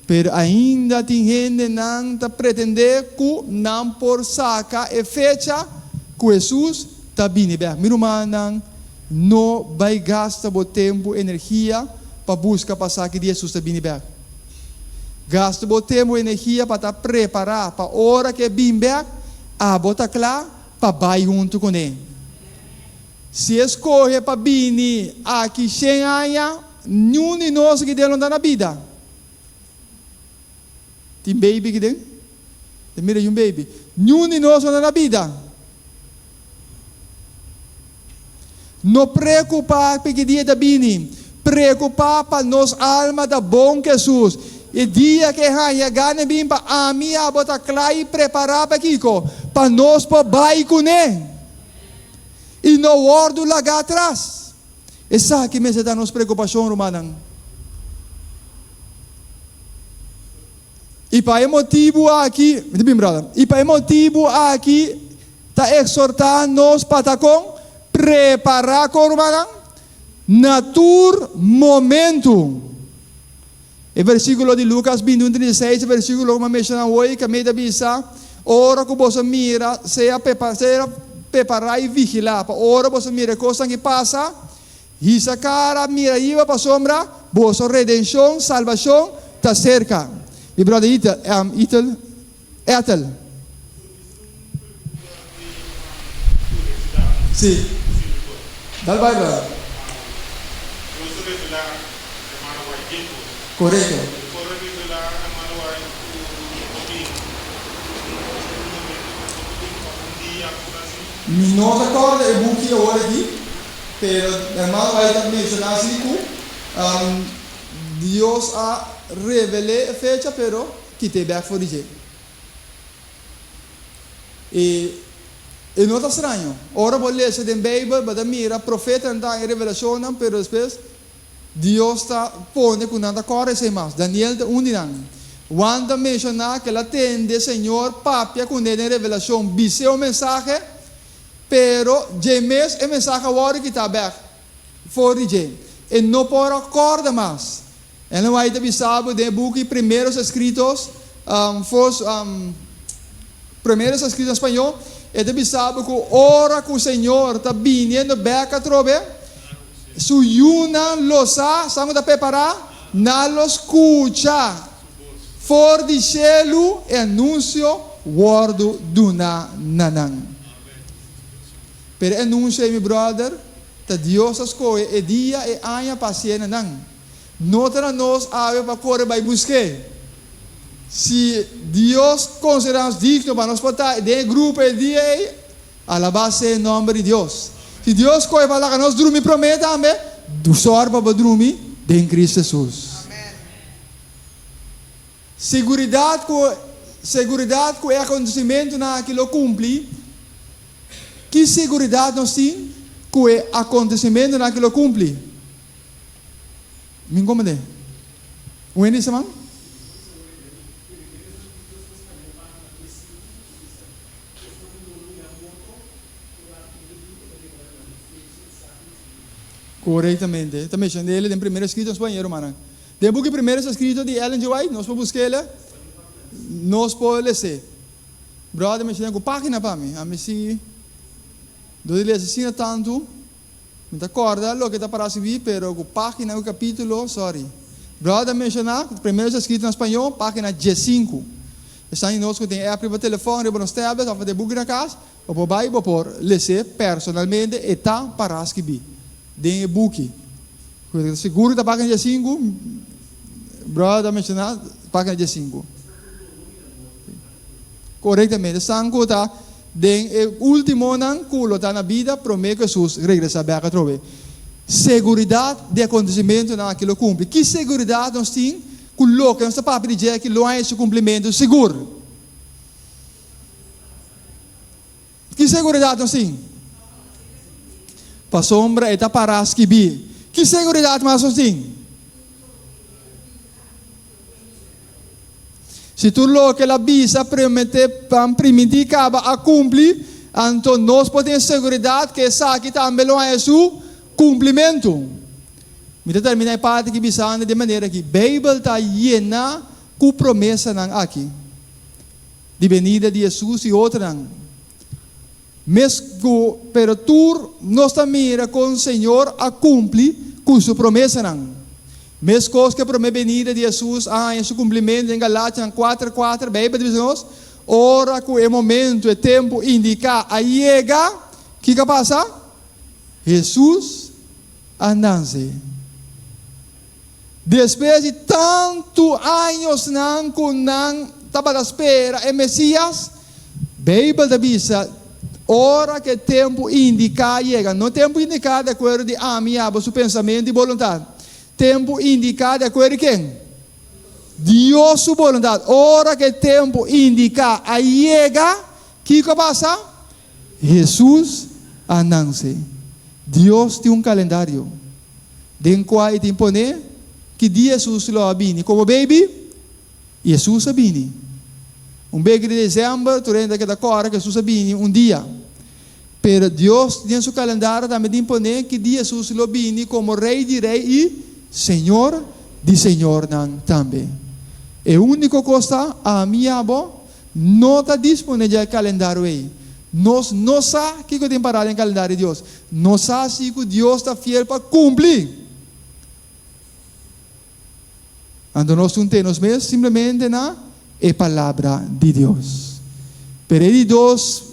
pero ainda tin hendenan ta pretendé ku nan por saka e fecha ku Hesus ta bini bek. Mi rumannan, no bai gasta bo tempu, energia pa buska pa sa ki dia Hesus ta bini bek. Gasta bo tempu i energia pa ta prepará pa ora ku e bin bèk, abo ta kla pa bai huntu kuné. Si e skohe pa bini aki shen aña, niun di nos aki den lo ta na bida. Tin baby aki den? Ta mira yun baby. Niun di nos lo ta na bida. No preocupa pa ki dia ta bini, preocupa pa nos alma ta bon ku Hesus. E dia ku e haña gana e bin pa ami i abo ta kla i prepara pa kiko? Pa nos por bai kuné i no wòrdu lagá atras. Esaki mester ta nos preokupashon, rumannan. I pa e motibu aki, mi ta bin brother, i pa e motibu aki ta exhortá nos pa ta kon prepará kon rumannan na tur momentu. E versíkulo di Lukas 21, 36, e versíkulo ku mi a menshoná hoy, ku mi ta bisa, Ora ku boso mira, sea sea prepará i vigilá, pa ora boso mira e kosnan ki pasa, Hisa kara mira riba pasobra boso redenshon, salbashon, ta serka. Mi brother Ethel, Ethel, Ethel. Sí. Dal bai brother. Korekto. Mi no ta kòrda e buki awor aki. Pero hermano White ta menciona si cu Dios a revel'é e fecha pero kit'é bek for di dje. E E no ta straño. Ora bo lesa den Beibel, bo ta mira profetanan ta haña revelashonnan, pero despues Dios ta pone ku nan ta kòrda esei mas. Daniel ta un di nan. Juan ta menshoná ku el a tende Señor papia kuné den revelashon, bis'é un mensahe, pero dje mes e mensahe a wòrdu kitá bèk for di dje. E no por a kòrda mas. Ellen White ta bisa bo den e buki Primeros Escritos, for Primeros Escritos na spañó, e ta bisa bo ku ora ku Señor ta biniendo bèk atrobe, Su yunan lo sa, sa ku ta prepará, nan lo skucha for di shelu e anunsio wòrdu duná na nan. Pero e anunsio ei, mi bròder, ta Dios a skohe e dia, e aña pa hasié na nan. No ta na nos awe pa kore bai busk'é. Si Dios konsiderá nos digno pa nos por ta den e grupo e dia ei, alabá sea e nòmber di Dios. Si Dios skohe pa laga nos drumi promé tambe, sòru pa bo drumi den Cristo Hesus. Seguridat ku seguridat ku e akontesimentunan aki lo kumpli. Ki seguridat nos tin ku e akontesimentunan aki lo kumpli? Mi nkomende. Un hende dice man? Korektamente. Ta menciona el den primer escrito en spañol, rumannan. Den buki Primeros Escritos di Ellen G. White, nos por busk'el, nos por les'é. Brother menciona ku página pa mi. Ami si dor di lesa asina tantu. Mi ta corda loke ta para scibí, pero cu pagina cu capítulo, sorry. Brother a menciona cu primero ta scrito na spañol, pagina diesinku. Esnan di nos cu tin e app riba telefon, riba nos tablet of den buki na cas, bo por bay, bo por les'é personalmente, e ta para scibí den e buki. Cu ta sigur cu ta pagina diesinku, brother a menciona pagina diesinku. Corectamente, esnan cu ta. Den e últimonan ku lo ta na bida promé ku Hesus regresá bèk atrobe. Seguridat di akontesimentunan aki lo kumpli. Ki seguridat nos tin ku loke nos ta papia di dje aki lo haña su kumplimentu sigur? Ki seguridat nos tin? Pasobra e ta pará skibí. Ki seguridat mas nos tin? Si tur loke el a bisa, promete, primintí kaba a kumpli, anto nos por tin seguridat ku esaki tambe lo haña su kumplimentu. Mi ta terminá e parti aki bisando di e manera aki, Beibel ta yená ku promesanan aki di benida di Hesus i otronan. Mes ku, pero tur nos ta mira kon Señor a kumpli ku su promesanan. Meskos ku e promé benida di Hesus a haña su kumplimentu den Galatianan kuater kuater, Beibel ta bisa nos, Ora ku e momentu, e tempu indiká a yega, kiko a pasa? Hesus a nanse. Despues di tantu añosnan ku nan tabata spera e Mesias, Beibel ta bisa, Ora ku e tempu indiká yega, no tempu indiká di akuerdo di ami i abo su pensamentu i boluntat, tempu indiká di akuerdo di ken? Dios su boluntat. Ora ku e tempu indiká a yega, kiko a pasa? Hesus a nanse. Dios tin un kalendario den kua e tin pone ki dia Hesus lo a bini komo baby. I Hesus a bini. Un beki di desèmber tur hende a keda kòrda ku Hesus a bini un dia. Pero Dios den su kalendario tambe tin pone ki dia Hesus lo bini komo Rei di rei i Señor di señornan tambe. E úniko kos ta, ami i abo No ta dispone dje kalendario ei. Nos no sa kiko tin pará den kalendario di Dios. Nos sa si ku Dios ta fiel pa kumpli. Anto nos tin tene nos mes simplemente na e Palabra di Dios. Pero e di dos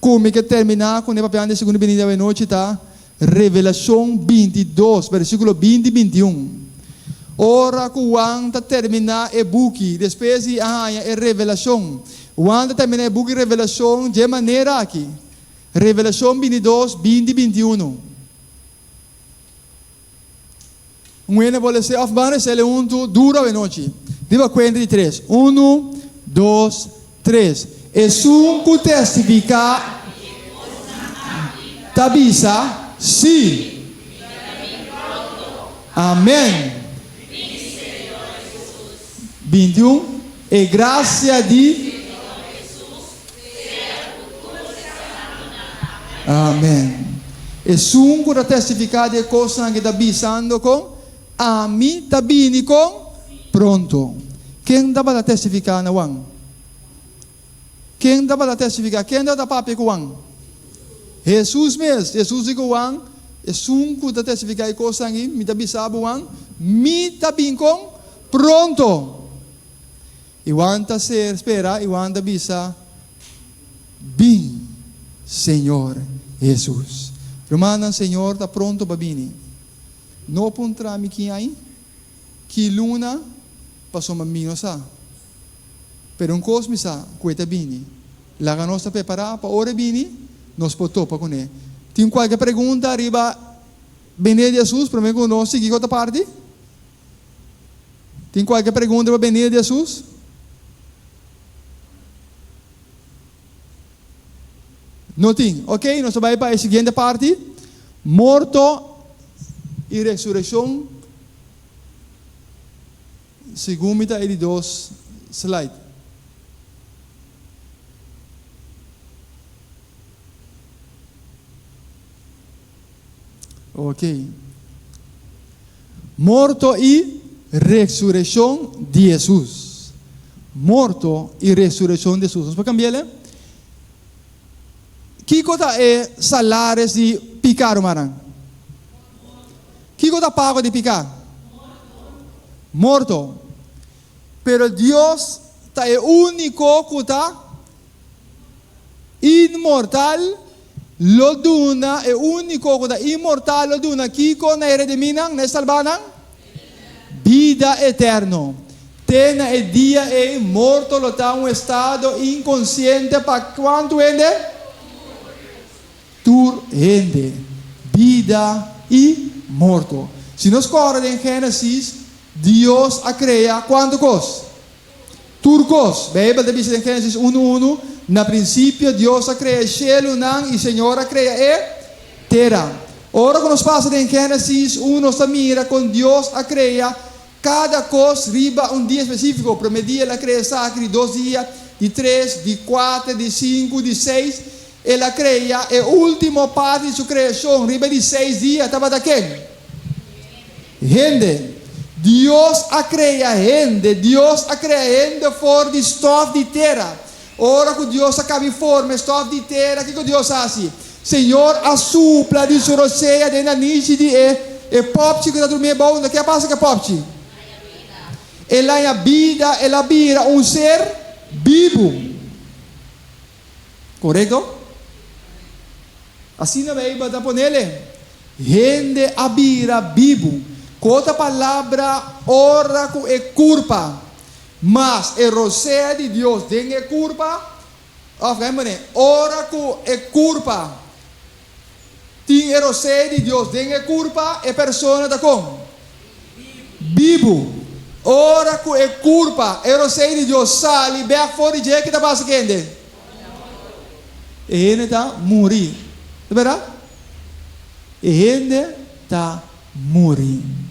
ku mi ke terminá ku ne papiando di e segundo binida awenochi ta Revelashon bintidos, versíkulo 20 i 21. Ora ku Juan ta terminá e buki, despues di a haña e revelashon, Juan ta terminá e buki Revelashon dje manera aki, Revelashon bintidos, 20 i 21. Un hende por lese òf ban resele huntu duru awenochi. Riba kuenta di tres. Unu, dos, tres. Esun ku testifiká. ta bisa, Sí. Amèn. 21, E grasia di. Amèn. Esun ku ta testifiká di e kosnan aki ta bisando kon Ami ta bini kon pronto. Ken tabata testifiká na Juan? Ken tabata testifiká? Ken tabata papia ku Juan? Hesus mes. Hesus di ku Juan, Esun ku ta testifiká e kosnan aki, mi ta bisa bo, Juan, mi ta bin kon pronto. I Juan ta ser spera, i Juan ta bisa, Bin, Señor Hesus. Rumannan, Señor ta pronto pa bini. No puntra mi ki aña, ki luna, pasobra mi no sa. Pero un kos mi sa, ku e ta bini. Laga nos ta prepará pa ora e bini, nos por topa kuné. Tin kualke pregunta riba bini di Hesus promé ku nos sigui ku otro parti? Tin kualke pregunta riba bini di Hesus? No tin. Ok, nos ta bai pa e siguiente parti, morto i resurekshon, segun mi ta e di dos slide. Ok. Morto i resurekshon di Hesus. Morto i resurekshon di Hesus. Nos por kambi'el e? Kiko ta e salaris di piká, rumannan? Kiko ta pago di piká? Morto. Pero Dios ta e úniko ku ta inmortal, lo duna, e úniko ku ta inmortal lo duna kiko na e redimínan, na e salbánan? Bida eterno. Te na e dia ei, morto lo ta un estado inkonsiente pa kuantu hende? Tur hende. Bida i morto. Si nos kòrda den Génesis, Dios a krea kuantu kos? Tur kos. Beibel ta bisa den Génesis unu unu, Na prinsipio Dios a krea e shelunan i Señor a krea e tera. Ora ku nos pasa den Génesis unu nos ta mira kon Dios a krea kada kos riba un dia spesífiko. Promé dia el a krea esaki, di dos dia, di tres, di kuater, di sinku, di seis. El a krea e último parti di su kreashon riba e di seis dia tabata ken? Hende. Dios a krea hende. Dios a krea hende for di stòf di tera. Ora ku Dios a kabi forma e stòf di tera, kiko Dios a hasi? Señor a supla di su rosea den nanishi di e e pòpchi ku ta drumi abou. Ke a pasa ku e pòpchi? El a haña bida, el a bira un ser bibu. Korekto? Asina Beibel ta ponele, Hende a bira bibu. Ku otro palabra, ora ku e kurpa mas e rosea di Dios den e kurpa, òf kende pone, ora ku e kurpa tin e rosea di Dios den e kurpa, e persona ta kon? Bibu. Ora ku e kurpa, e rosei di Dios, sali bèk for di dje, ki ta pasa ku hende? E hende ta muri. Ta bèrdat? E hende ta muri.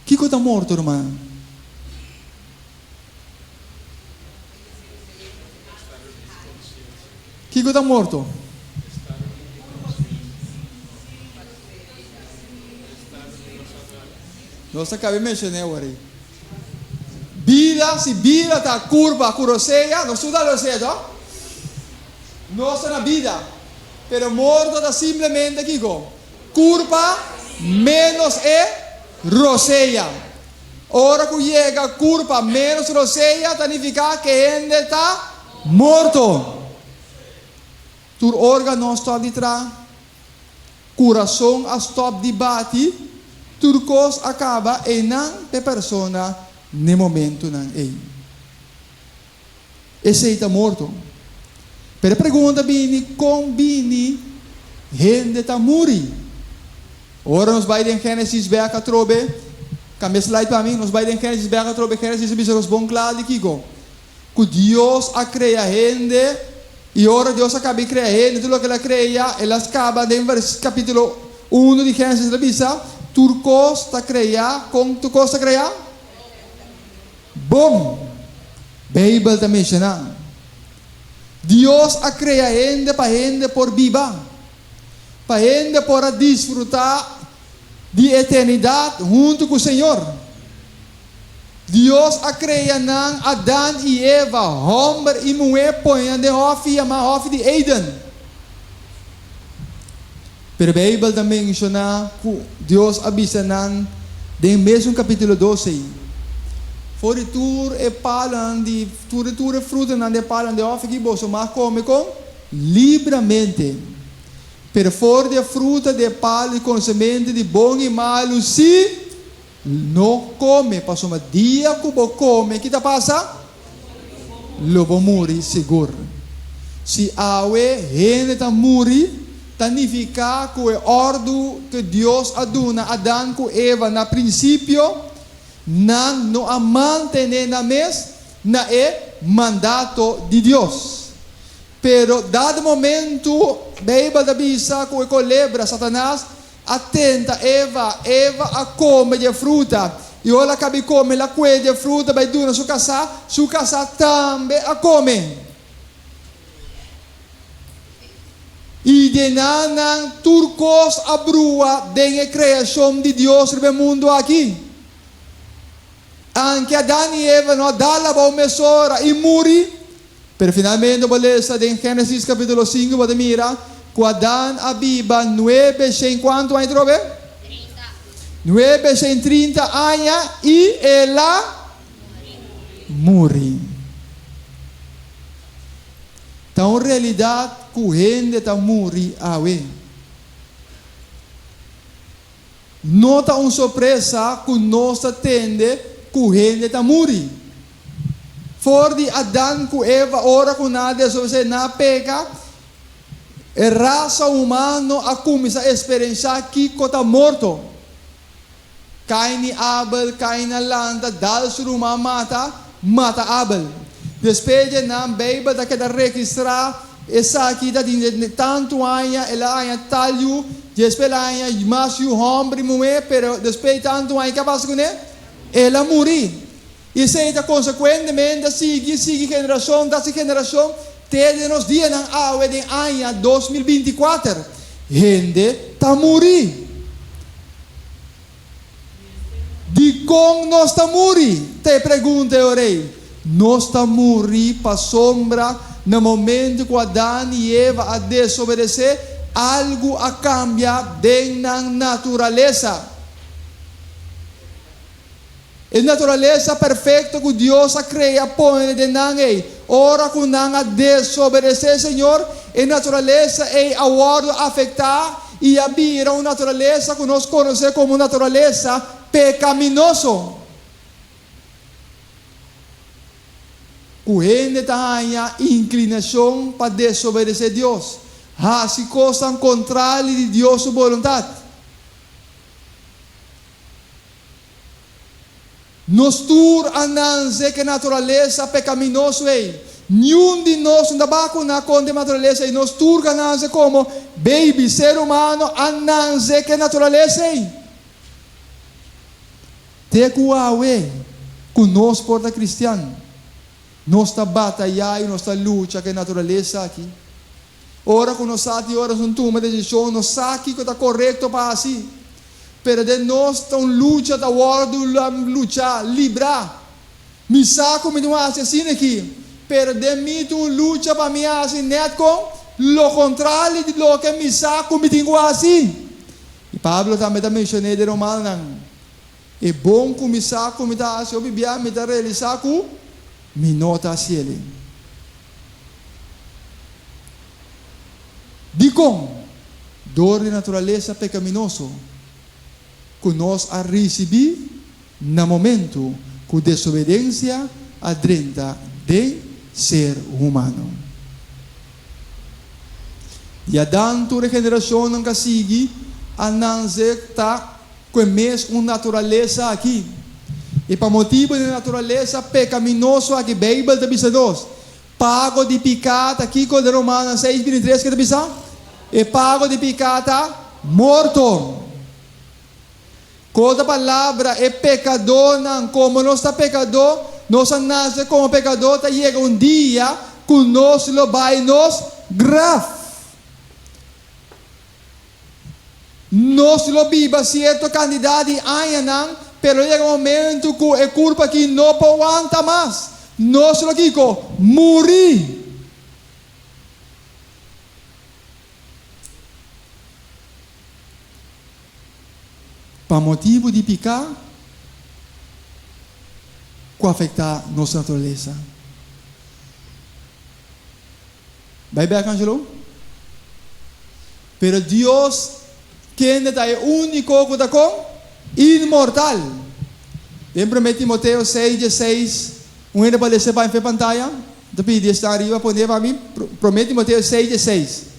Kiko ta morto, ruman? Kiko ta morto? Nos a kabe menshoné awor ei. Bida, si bida ta kurba ku rosea, nos tur ta rosea, to? Nos ta na bida. Pero morto ta simplemente kiko? Kurpa ménos e rosea. Ora ku yega kurpa ménos rosea ta nifiká ku e hende ta morto. Tur órgano stòp di traha, kurason a stòp di bati, tur kos a kaba einan p'e persona n'e momentunan ei. Esei ta morto. Pero e pregunta bini, kon bini hende ta muri? Ora nos bai den Génesis bek atrobe, kambia slide pa mi, nos bai den Génesis bek atrobe, Génesis a bisa nos bon kla di kiko? Ku Dios a krea hende. I ora Dios a kaba di krea hende, tur loke el a krea, el a kaba den vers kapítulo unu di Génesis, el a bisa, Tur kos ta kreá, kon tur kos ta kreá? Bon. Beibel ta menshoná, Dios a krea hende pa hende por biba, pa hende por a disfrutá di eternidat huntu ku Señor. Dios a krea nan Adan i Eva, hòmber i muhé, pone nan den hòfi yamá Hòfi di Eden. Pero Beibel ta menshoná ku Dios a bisa nan den mesun kapítulo dos ei, For di tur e palunan di tur di tur e frutanan di e palunan di e hòfi aki boso mag kome kon libramente, pero for di e fruta di e palu di konosementu di bon i malu sí No kome, pasobra dia ku bo kome, ki ta pasa? Lo bo muri sigur. Si awe hende ta muri, ta nifiká ku e òrdu ku Dios a duna Adan ku Eva na prinsipio, nan no a mantené nan mes na e mandato di Dios. Pero dado momentu, Beibel ta bisa ku e kolebra, Satanas, A tenta Eva, Eva a kome di e fruta, i ora el a kabi kome, el a kue di e fruta bai duna su kasá, su kasá tambe a kome. I di nan nan tur kos a brua den e kreashon di Dios riba e mundu aki. Anke Adan i Eva no a dal abou mesora i muri, Pero finalmente bo lesa den Génesis capítulo sinku bo ta mira cu Adán a biba nuebe shen cuantu aña trobe? Trinta. 930 aña y el a muri. Ta un realidad cu hende ta muri awe. No ta un sorpresa ku nos ta tende ku hende ta muri. For di Adan ku Eva ora ku nan a desobedesé, nan a peka, e rasa humano a kuminsá eksperenshá kiko ta morto. Kain i Abel, Kain a lanta, dal su ruman mata, mata Abel. Despues dje nan, Beibel ta keda registrá Esaki ta tin tantu aña, el a haña tal yu, despues el a haña mas yu hòmber i muhé, pero despues di tantu aña, ke a pasa kuné? El a muri. I esei ta konsekuentemente a sigui, sigui generashon tras di generashon te den nos dianan awe den aña 2024. Hende ta muri. Dikon nos ta muri? Ta e pregunta e ora ei. Nos ta muri pasobra na momento ku Adan i Eva a desobedesé, algu a kambia den nan naturalesa. E naturalesa perfekto ku Dios a krea pone den nan ei, ora ku nan a desobedesé Señor, e naturalesa ei a wòrdu afektá i a bira un naturalesa ku nos konosé komo naturalesa pekaminoso. Ku hende ta haña inklinashon pa desobedesé Dios, hasi kosnan kontrali di Dios su boluntat. Nos tur a nanse ku e naturalesa pekaminoso ei. Niun di nos no ta bakuná kontra e naturalesa ei. Nos tur ku a nanse komo beibi, ser humano, a nanse ku e naturalesa ei. Te ku awe ku nos por ta kristian, nos ta batayá i nos ta lucha ku e naturalesa aki. Ora ku nos sa di ora nos tuma desishon, nos sa kiko ta korekto pa hasi. Pero den nos ta un lucha ta wòrdu luchá, librá. Mi sa ku mi tin un hasi asina aki, pero den mi tin un lucha pa mi hasi nèt kon lo kontrali di loke mi sa ku mi tin ku hasi. I Pablo tambe ta menshoné den Romanonan, E bon ku mi sa ku mi ta hasi hopi bia mi ta realisá ku mi no ta hasiel. Dikon? Dor di naturalesa pekaminoso ku nos a risibí na momentu ku desobedensia a drenta den ser humano. Di Adan tur e generashonnan ku a sigui a nanse ta ku e mes un naturalesa aki. I pa motibu di e naturalesa pekaminoso aki Beibel ta bisa nos. Pago di piká ta kiko den Romanonan seis bintitres ke ta bisa? E pago di piká ta morto. Ku otro palabra, e pekadónan, komo nos ta pekadó, nos a nase komo pekadó, ta yega un dia ku nos lo bai nos graf. Nos lo biba sierto kantidat di añanan, pero lo yega un momentu ku e kurpa aki no por wanta mas. Nos lo kiko? Muri! Pa motibu di piká ku afektá nos naturalesa. Bai bek, Angelo. Pero Dios, kende ta e úniko ku ta kon? Inmortal. Den Promé Timoteo seis dieseis, un hende por lesa pa mi fe pantaya? Mi ta pidi esnan ariba pone pa mi, Promé Timoteo seis dieseis.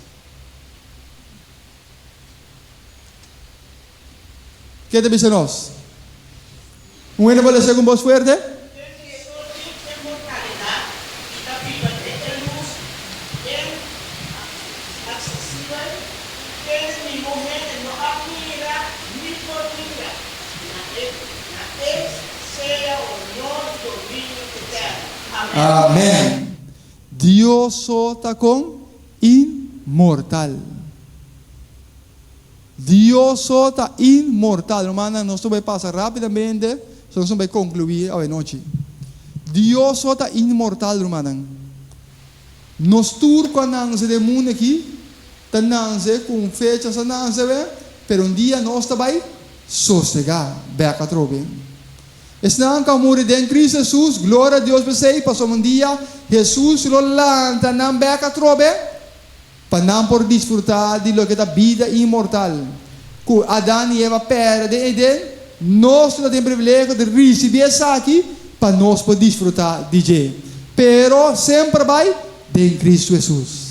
Ke ta bisa nos? Un hende por lesa ku un bos fuerte? Kende so tin inmortalidat i ta biba den e lus inaksesibel, kende ningun hende no a mira ni por mira, na e na e sea honor i dominio eterno. Amen. Amen. Dios so ta kon inmortal. Dios so ta inmortal. Rumannan, nos ta bai pasa rápidamente, so nos ta bai konkluí awenochi. Dios so ta inmortal, rumannan. Nos tur ku a nanse den mundu aki ta nanse ku un fecha sa nanse we, pero un dia nos ta bai sosegá bèk atrobe. Esnan ku a muri den Cristo Hesus, gloria a Dios p'esei, pasobra un dia Hesus lo lanta nan bèk atrobe. Pa nan por disfrutá di loke ta bida inmortal ku Adan i Eva pèrdè den Eden, nos lo tin privilegio di risibí esaki pa nos por disfrutá di dje. Pero semper bai den Kristu Hesus.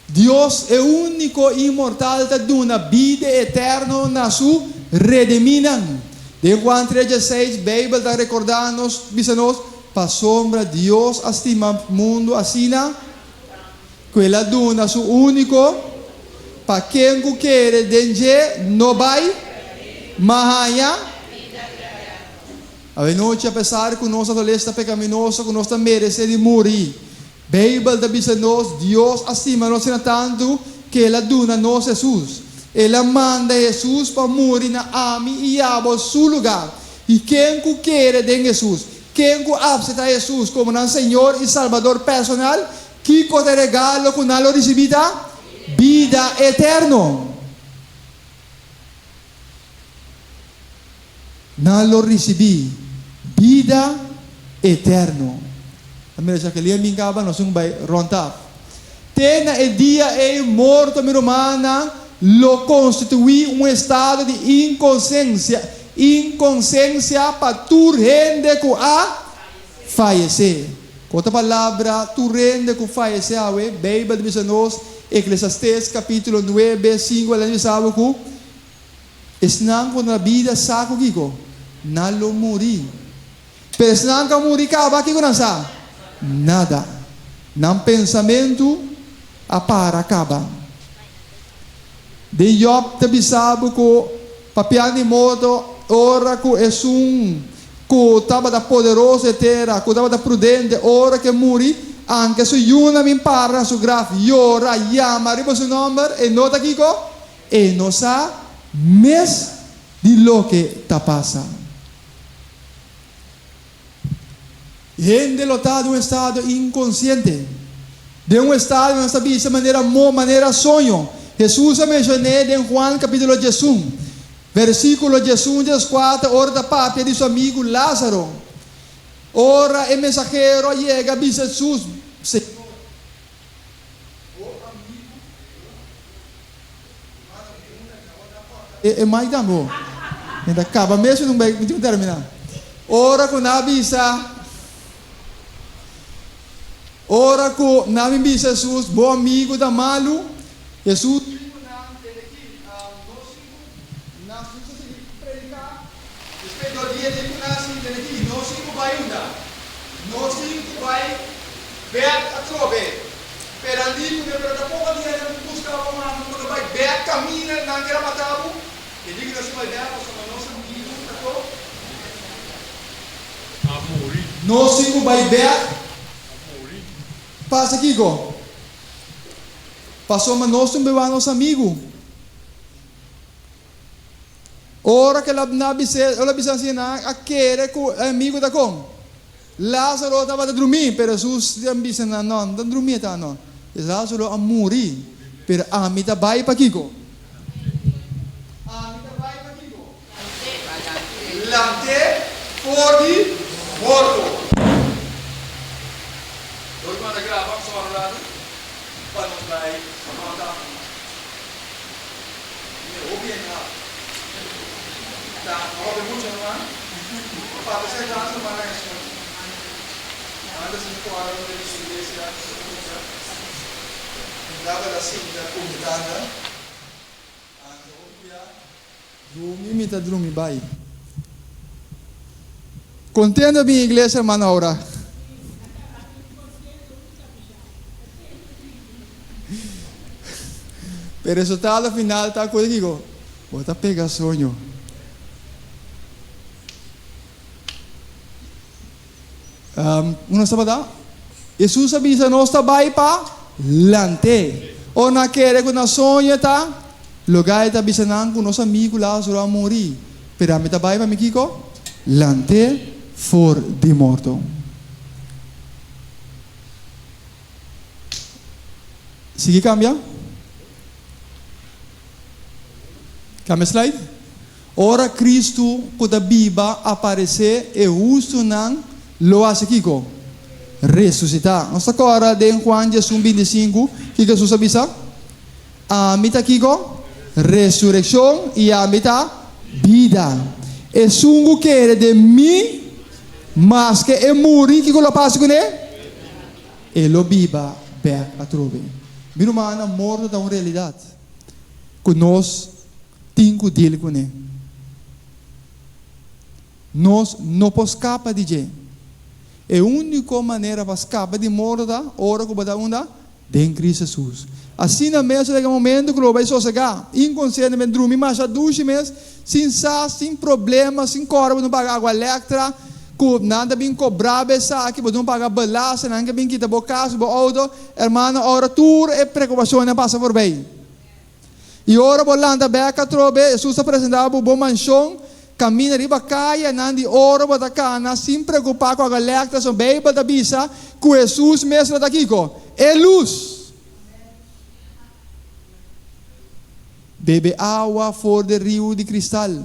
Dios, e úniko inmortal, ta duna bida eterno na su redemínan. Den Juan tres dieseis, Beibel ta rekordá nos, bisa nos, Pasobra Dios a stima mundu asina, ku el a duna su úniko, pa ken ku kere den dje no bai, ma haña. Awenochi, apesar ku nos naturalesa ta pekaminoso, ku nos ta meresé di muri, Beibel ta bisa nos, Dios a stima nos asina tantu ku el a duna nos Hesus. El a manda Hesus pa muri na ami i abo su lugá. I ken ku kere den Hesus, ken ku apseptá Hesus komo nan Señor i Salbador personal, kiko ta e regalo ku nan lo risibí ta? Bida eterno. Nan lo risibí bida eterno. A mira Jacqueline bin kaba nos un bai rond af. Te na e dia ei morto mi rumannan lo konstituí un estado di inkonsensia, inkonsensia pa tur hende ku a fayesé. Ku otro palabra, tur hende ku fayesé awe, Beibel ta bisa nos, Eklesiastés kapítulo nuebe, sinku adelante bisa awe ku Esnan ku na bida sa ku kiko? Nan lo muri. Pero esnan ku a muri kaba, kiko nan sa? Nada. Nan pensamentu a para kaba. Den Job ta bisa bo ku papia di morto ora ku esun ku tabata poderoso e tera, ku tabata prudente, ora ku e muri, anke su yunan bin para na su graf, yora, yama riba su nòmber, e no ta kiko? E no sa mes di loke ta pasa. Hende lo ta den un estado inkonsiente, den un estado nan sa bisa manera mo, manera soño. Hesus a menshon'é den Juan kapítulo diesun, versíkulo diesun dieskuater ora ta papia di su amigu Lázaro. Ora e mensahero a yega a bisa Hesus, Señor, E mai tambo. Mi ta kaba mes mi tin ku terminá. Ora ku nan a bisa, ora ku nan bin bisa Hesus, bo amigu ta malu, Hesus di ku nan, Tende aki, nos sinku, nos a sigui prediká. Despues do dia di ku nan sinta aki, nos tin ku bai unda? Nos tin ku bai bèk atrobe. Pero a di ku nan, pero ta poko dia nan ku buska bo mama ku ta bai bèk kaminda nan keda mata bo. E di ku nos tin bai bèk pasobra nos amigu ta ko. A muri. Nos tin ku bai bèk. A muri. Pasa kiko? Pasobra nos tin bewá nos amigu. Ora ku el a bis'é, el a bisa asina, nan a kere ku e amigu ta kon. Lázaro tabata drumí, pero Hesus a bisa nan, No, no ta drumí e ta, no. Lázaro a muri, pero ami ta bai pa kiko? Ami ta bai pa kiko? Lant'é for di morto. Nos manda graba un sòru rato pa nos bai mata. Mi hopi en hap. Ta hopi mucha ruman. Papia sa klas ruman na esun. Anda sin kora un den su iglesia su mucha. Mi tabata sinta ku mi tata. Anto hopi bia drumi mi ta drumi bai. Kontento bin iglesia hermano Aura. Pero resultado final ta cu kico? Bo ta pega soño. Um, uno tabata? Jesus a bisa nos ta bai pa lante. O na kere cu na soño ta, loga e ta bisa nan cu nos amigo Lazaro a muri. Pero ami ta bai pa mi kico? Lante for di morto. Sigui cambia. Cambia slide. Ora Cristo cu ta biba aparece, e hustonan lo haci kico? Resucita. Nos ta corda den Juan diesun binticinco, kico Jesus a bisa? Ami ta kico? Resureccion y ami ta bida. Esun cu kere den mi, Maske e muri, kiko lo pasa kuné? E lo biba bèk atrobe. Mi rumannan, morto ta un realidat ku nos tin ku dil kuné. Nos no por skapa di dje. E úniko manera pa skapa di morto ta ora ku bo ta unda? Den Cristo Jesus. Asina mes lo yega momento cu lo bay sosega inconsientemente, drumi masha dushi mes, sin sa, sin problema, sin cora bo no paga agua electra, cu nan ta bin cobra bo esaki, bo no paga belasting, nan ke bin kita bo cas, bo auto, hermano ora tur e preocupacionnan pasa forbey. I ora bo lanta bek atrobe, Jesus ta presentá bo bo manshon, kaminda riba kayanan di oro bo ta kana sin preokupá ku agalèkta, so Beibel ta bisa ku Jesus mes lo ta kiko? E lus! Bebe awa for di riu di kristal,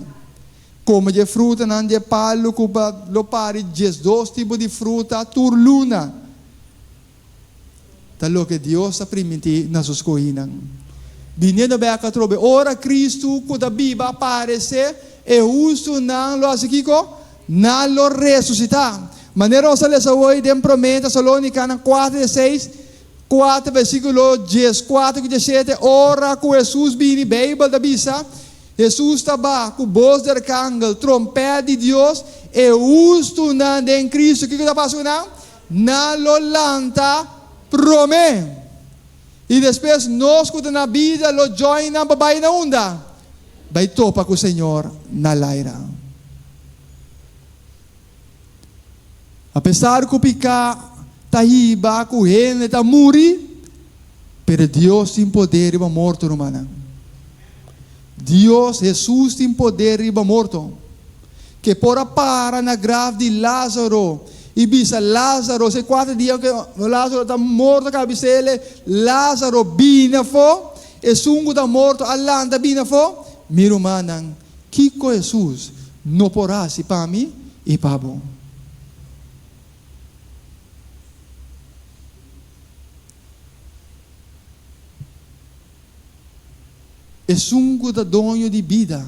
kome dje frutanan dje palu ku lo pari 12 tipo di fruta tur luna. Ta loke Dios a primintí na su skohínan. Biniendo bèk atrobe, ora Kristu ku ta biba aparesé, e hustunan lo hasi kiko? Nan lo resusitá. Manera nos a lesa awor den Promé Tesalónikanan kuater di seis, kuater versíkulo dieskuater ku diesshete, ora ku Hesus bini, Beibel ta bisa, Hesus ta ba ku bos di arkangel, trompèt di Dios, e hustunan den Kristu, kiko ta pasa ku nan? Nan lo lanta promé, i despues nos ku ta na bida lo join nan pa bai na unda? Bai topa ku Señor na laira. Apesar ku piká ta hiba ku hende ta muri, pero Dios tin poder riba morto, rumannan. Dios, Hesus tin poder riba morto. Ke por a para na graf di Lázaro i bisa Lázaro, se kuater dia ke Lázaro ta morto kaba bisa el, Lázaro bini afó, esun ku ta morto a lanta bini afó. Mi rumannan, kiko Hesus no por hasi pa mi i pa bo? Esun ku ta doño di bida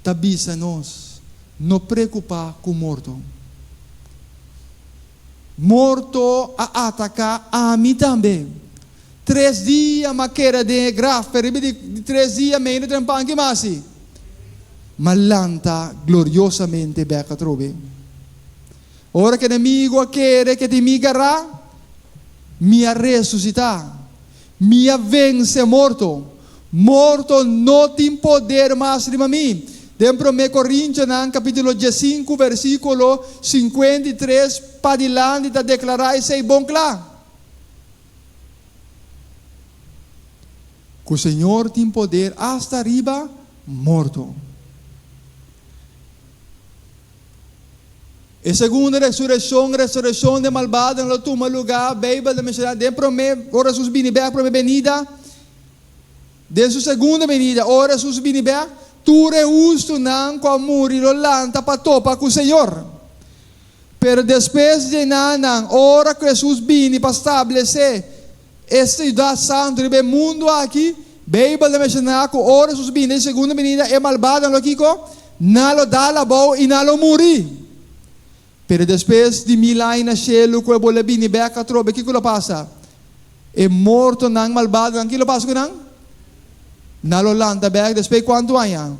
ta bisa nos, No preokupá ku morto. Morto a ataká ami tambe. Tres dia m'a keda den e graf, pero riba di tres dia medio trempan ki m'a hasi? M'a lanta gloriosamente bek atrobe. Ora ku enemigu a kere ke tin mi gará, mi a resusitá. Mi a vense morto. Morto no tin poder mas riba mi. Den Promé Korintionan kapítulo diesinku versíkulo 53 padilanti ta deklará esei bon kla. Ku Señor tin poder asta riba morto. E segundo resureccion, resureccion den malbadonan lo tuma lugar, Bijbel ta menciona den prome, ora Jesus bini bek, prome benida, den su segundo benida, ora Jesus bini bek, tur e hustunan cu a muri lo lanta pa topa cu Señor. Pero despues di enanan, ora cu Jesus bini pa stablece e ciudad santo riba e mundo aki, Bijbel ta menciona cu ora Jesus bini den segundo benida, e malbadonan lo kico? Nan lo dal abou i nan lo muri. Pero despues di mil aña na shelu ku e bolbe bini bèk atrobe, kiko lo pasa? E mortonan malbadonan, ki lo pasa ku nan? Nan lo lanta bèk despues di kuantu aña?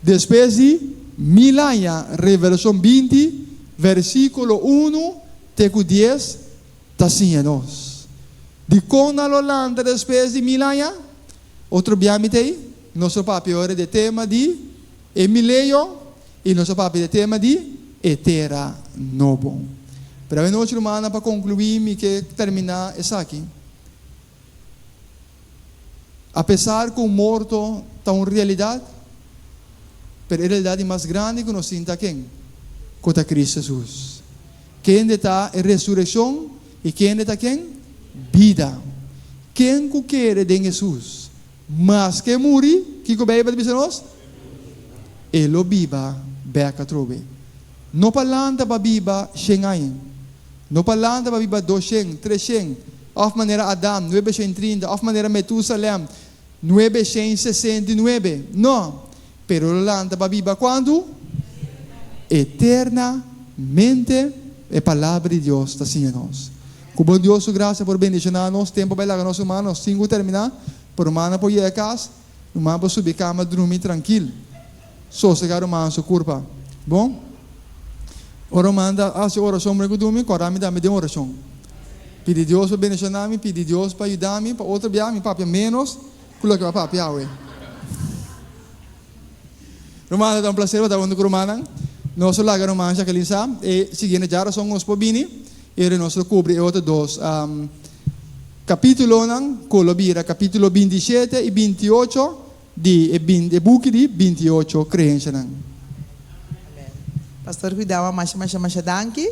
Despues di mil aña. Revelashon 20, versíkulo unu te ku dies ta siña nos. Dikon nan lo lanta despues di mil aña? Otro bia mi ta ei, nos lo papia ora di e tema di e mileyo i nos lo papia di e tema di e tera nobo. Pero awenochi rumannan pa konkluí mi ke terminá esaki. Apesar ku morto ta un realidat, pero e realidat di mas grandi ku nos tin ta ken? Ku ta Kristu Hesus. Kende ta e resurekshon i kende ta ken? Bida. Ken ku kere den Hesus, maske e muri, kiko Beibel ta bisa nos? E lo biba bèk atrobe. No pa lanta pa biba shen aña, no pa lanta pa biba doshen, treshen, òf manera Adam, nuebeshen trinta, òf manera Metusalèm, 969. No, pero lo lanta pa biba kuantu? Eternamente, e Palabra di Dios ta siña nos. Ku bon Dios su grasia por bendishoná nos, tempu bai laga nos ruman, nos tin ku terminá, pero rumannan por yega kas, ruman por subi kama drumi trankil, sosegá ruman su kurpa. Bon? Ora ruman ta hasi orashon promé ku drumi, kòrda mi tambe den orashon. Pidi Dios pa bendishoná mi, pidi Dios pa yuda mi, pa otro bia mi papia ménos ku loke mi a papia awe. Rumannan, ta un placer pa ta hunto ku rumannan. Nos lo laga ruman Jacqueline sa e siguiente djarason ku nos por bini i nos lo kubri e otro dos kapitulonan ku lo bira kapitulo 27 i 28 di e buki di 28 Kreensianan. Amen. Pastor Huidawa masha masha masha danki.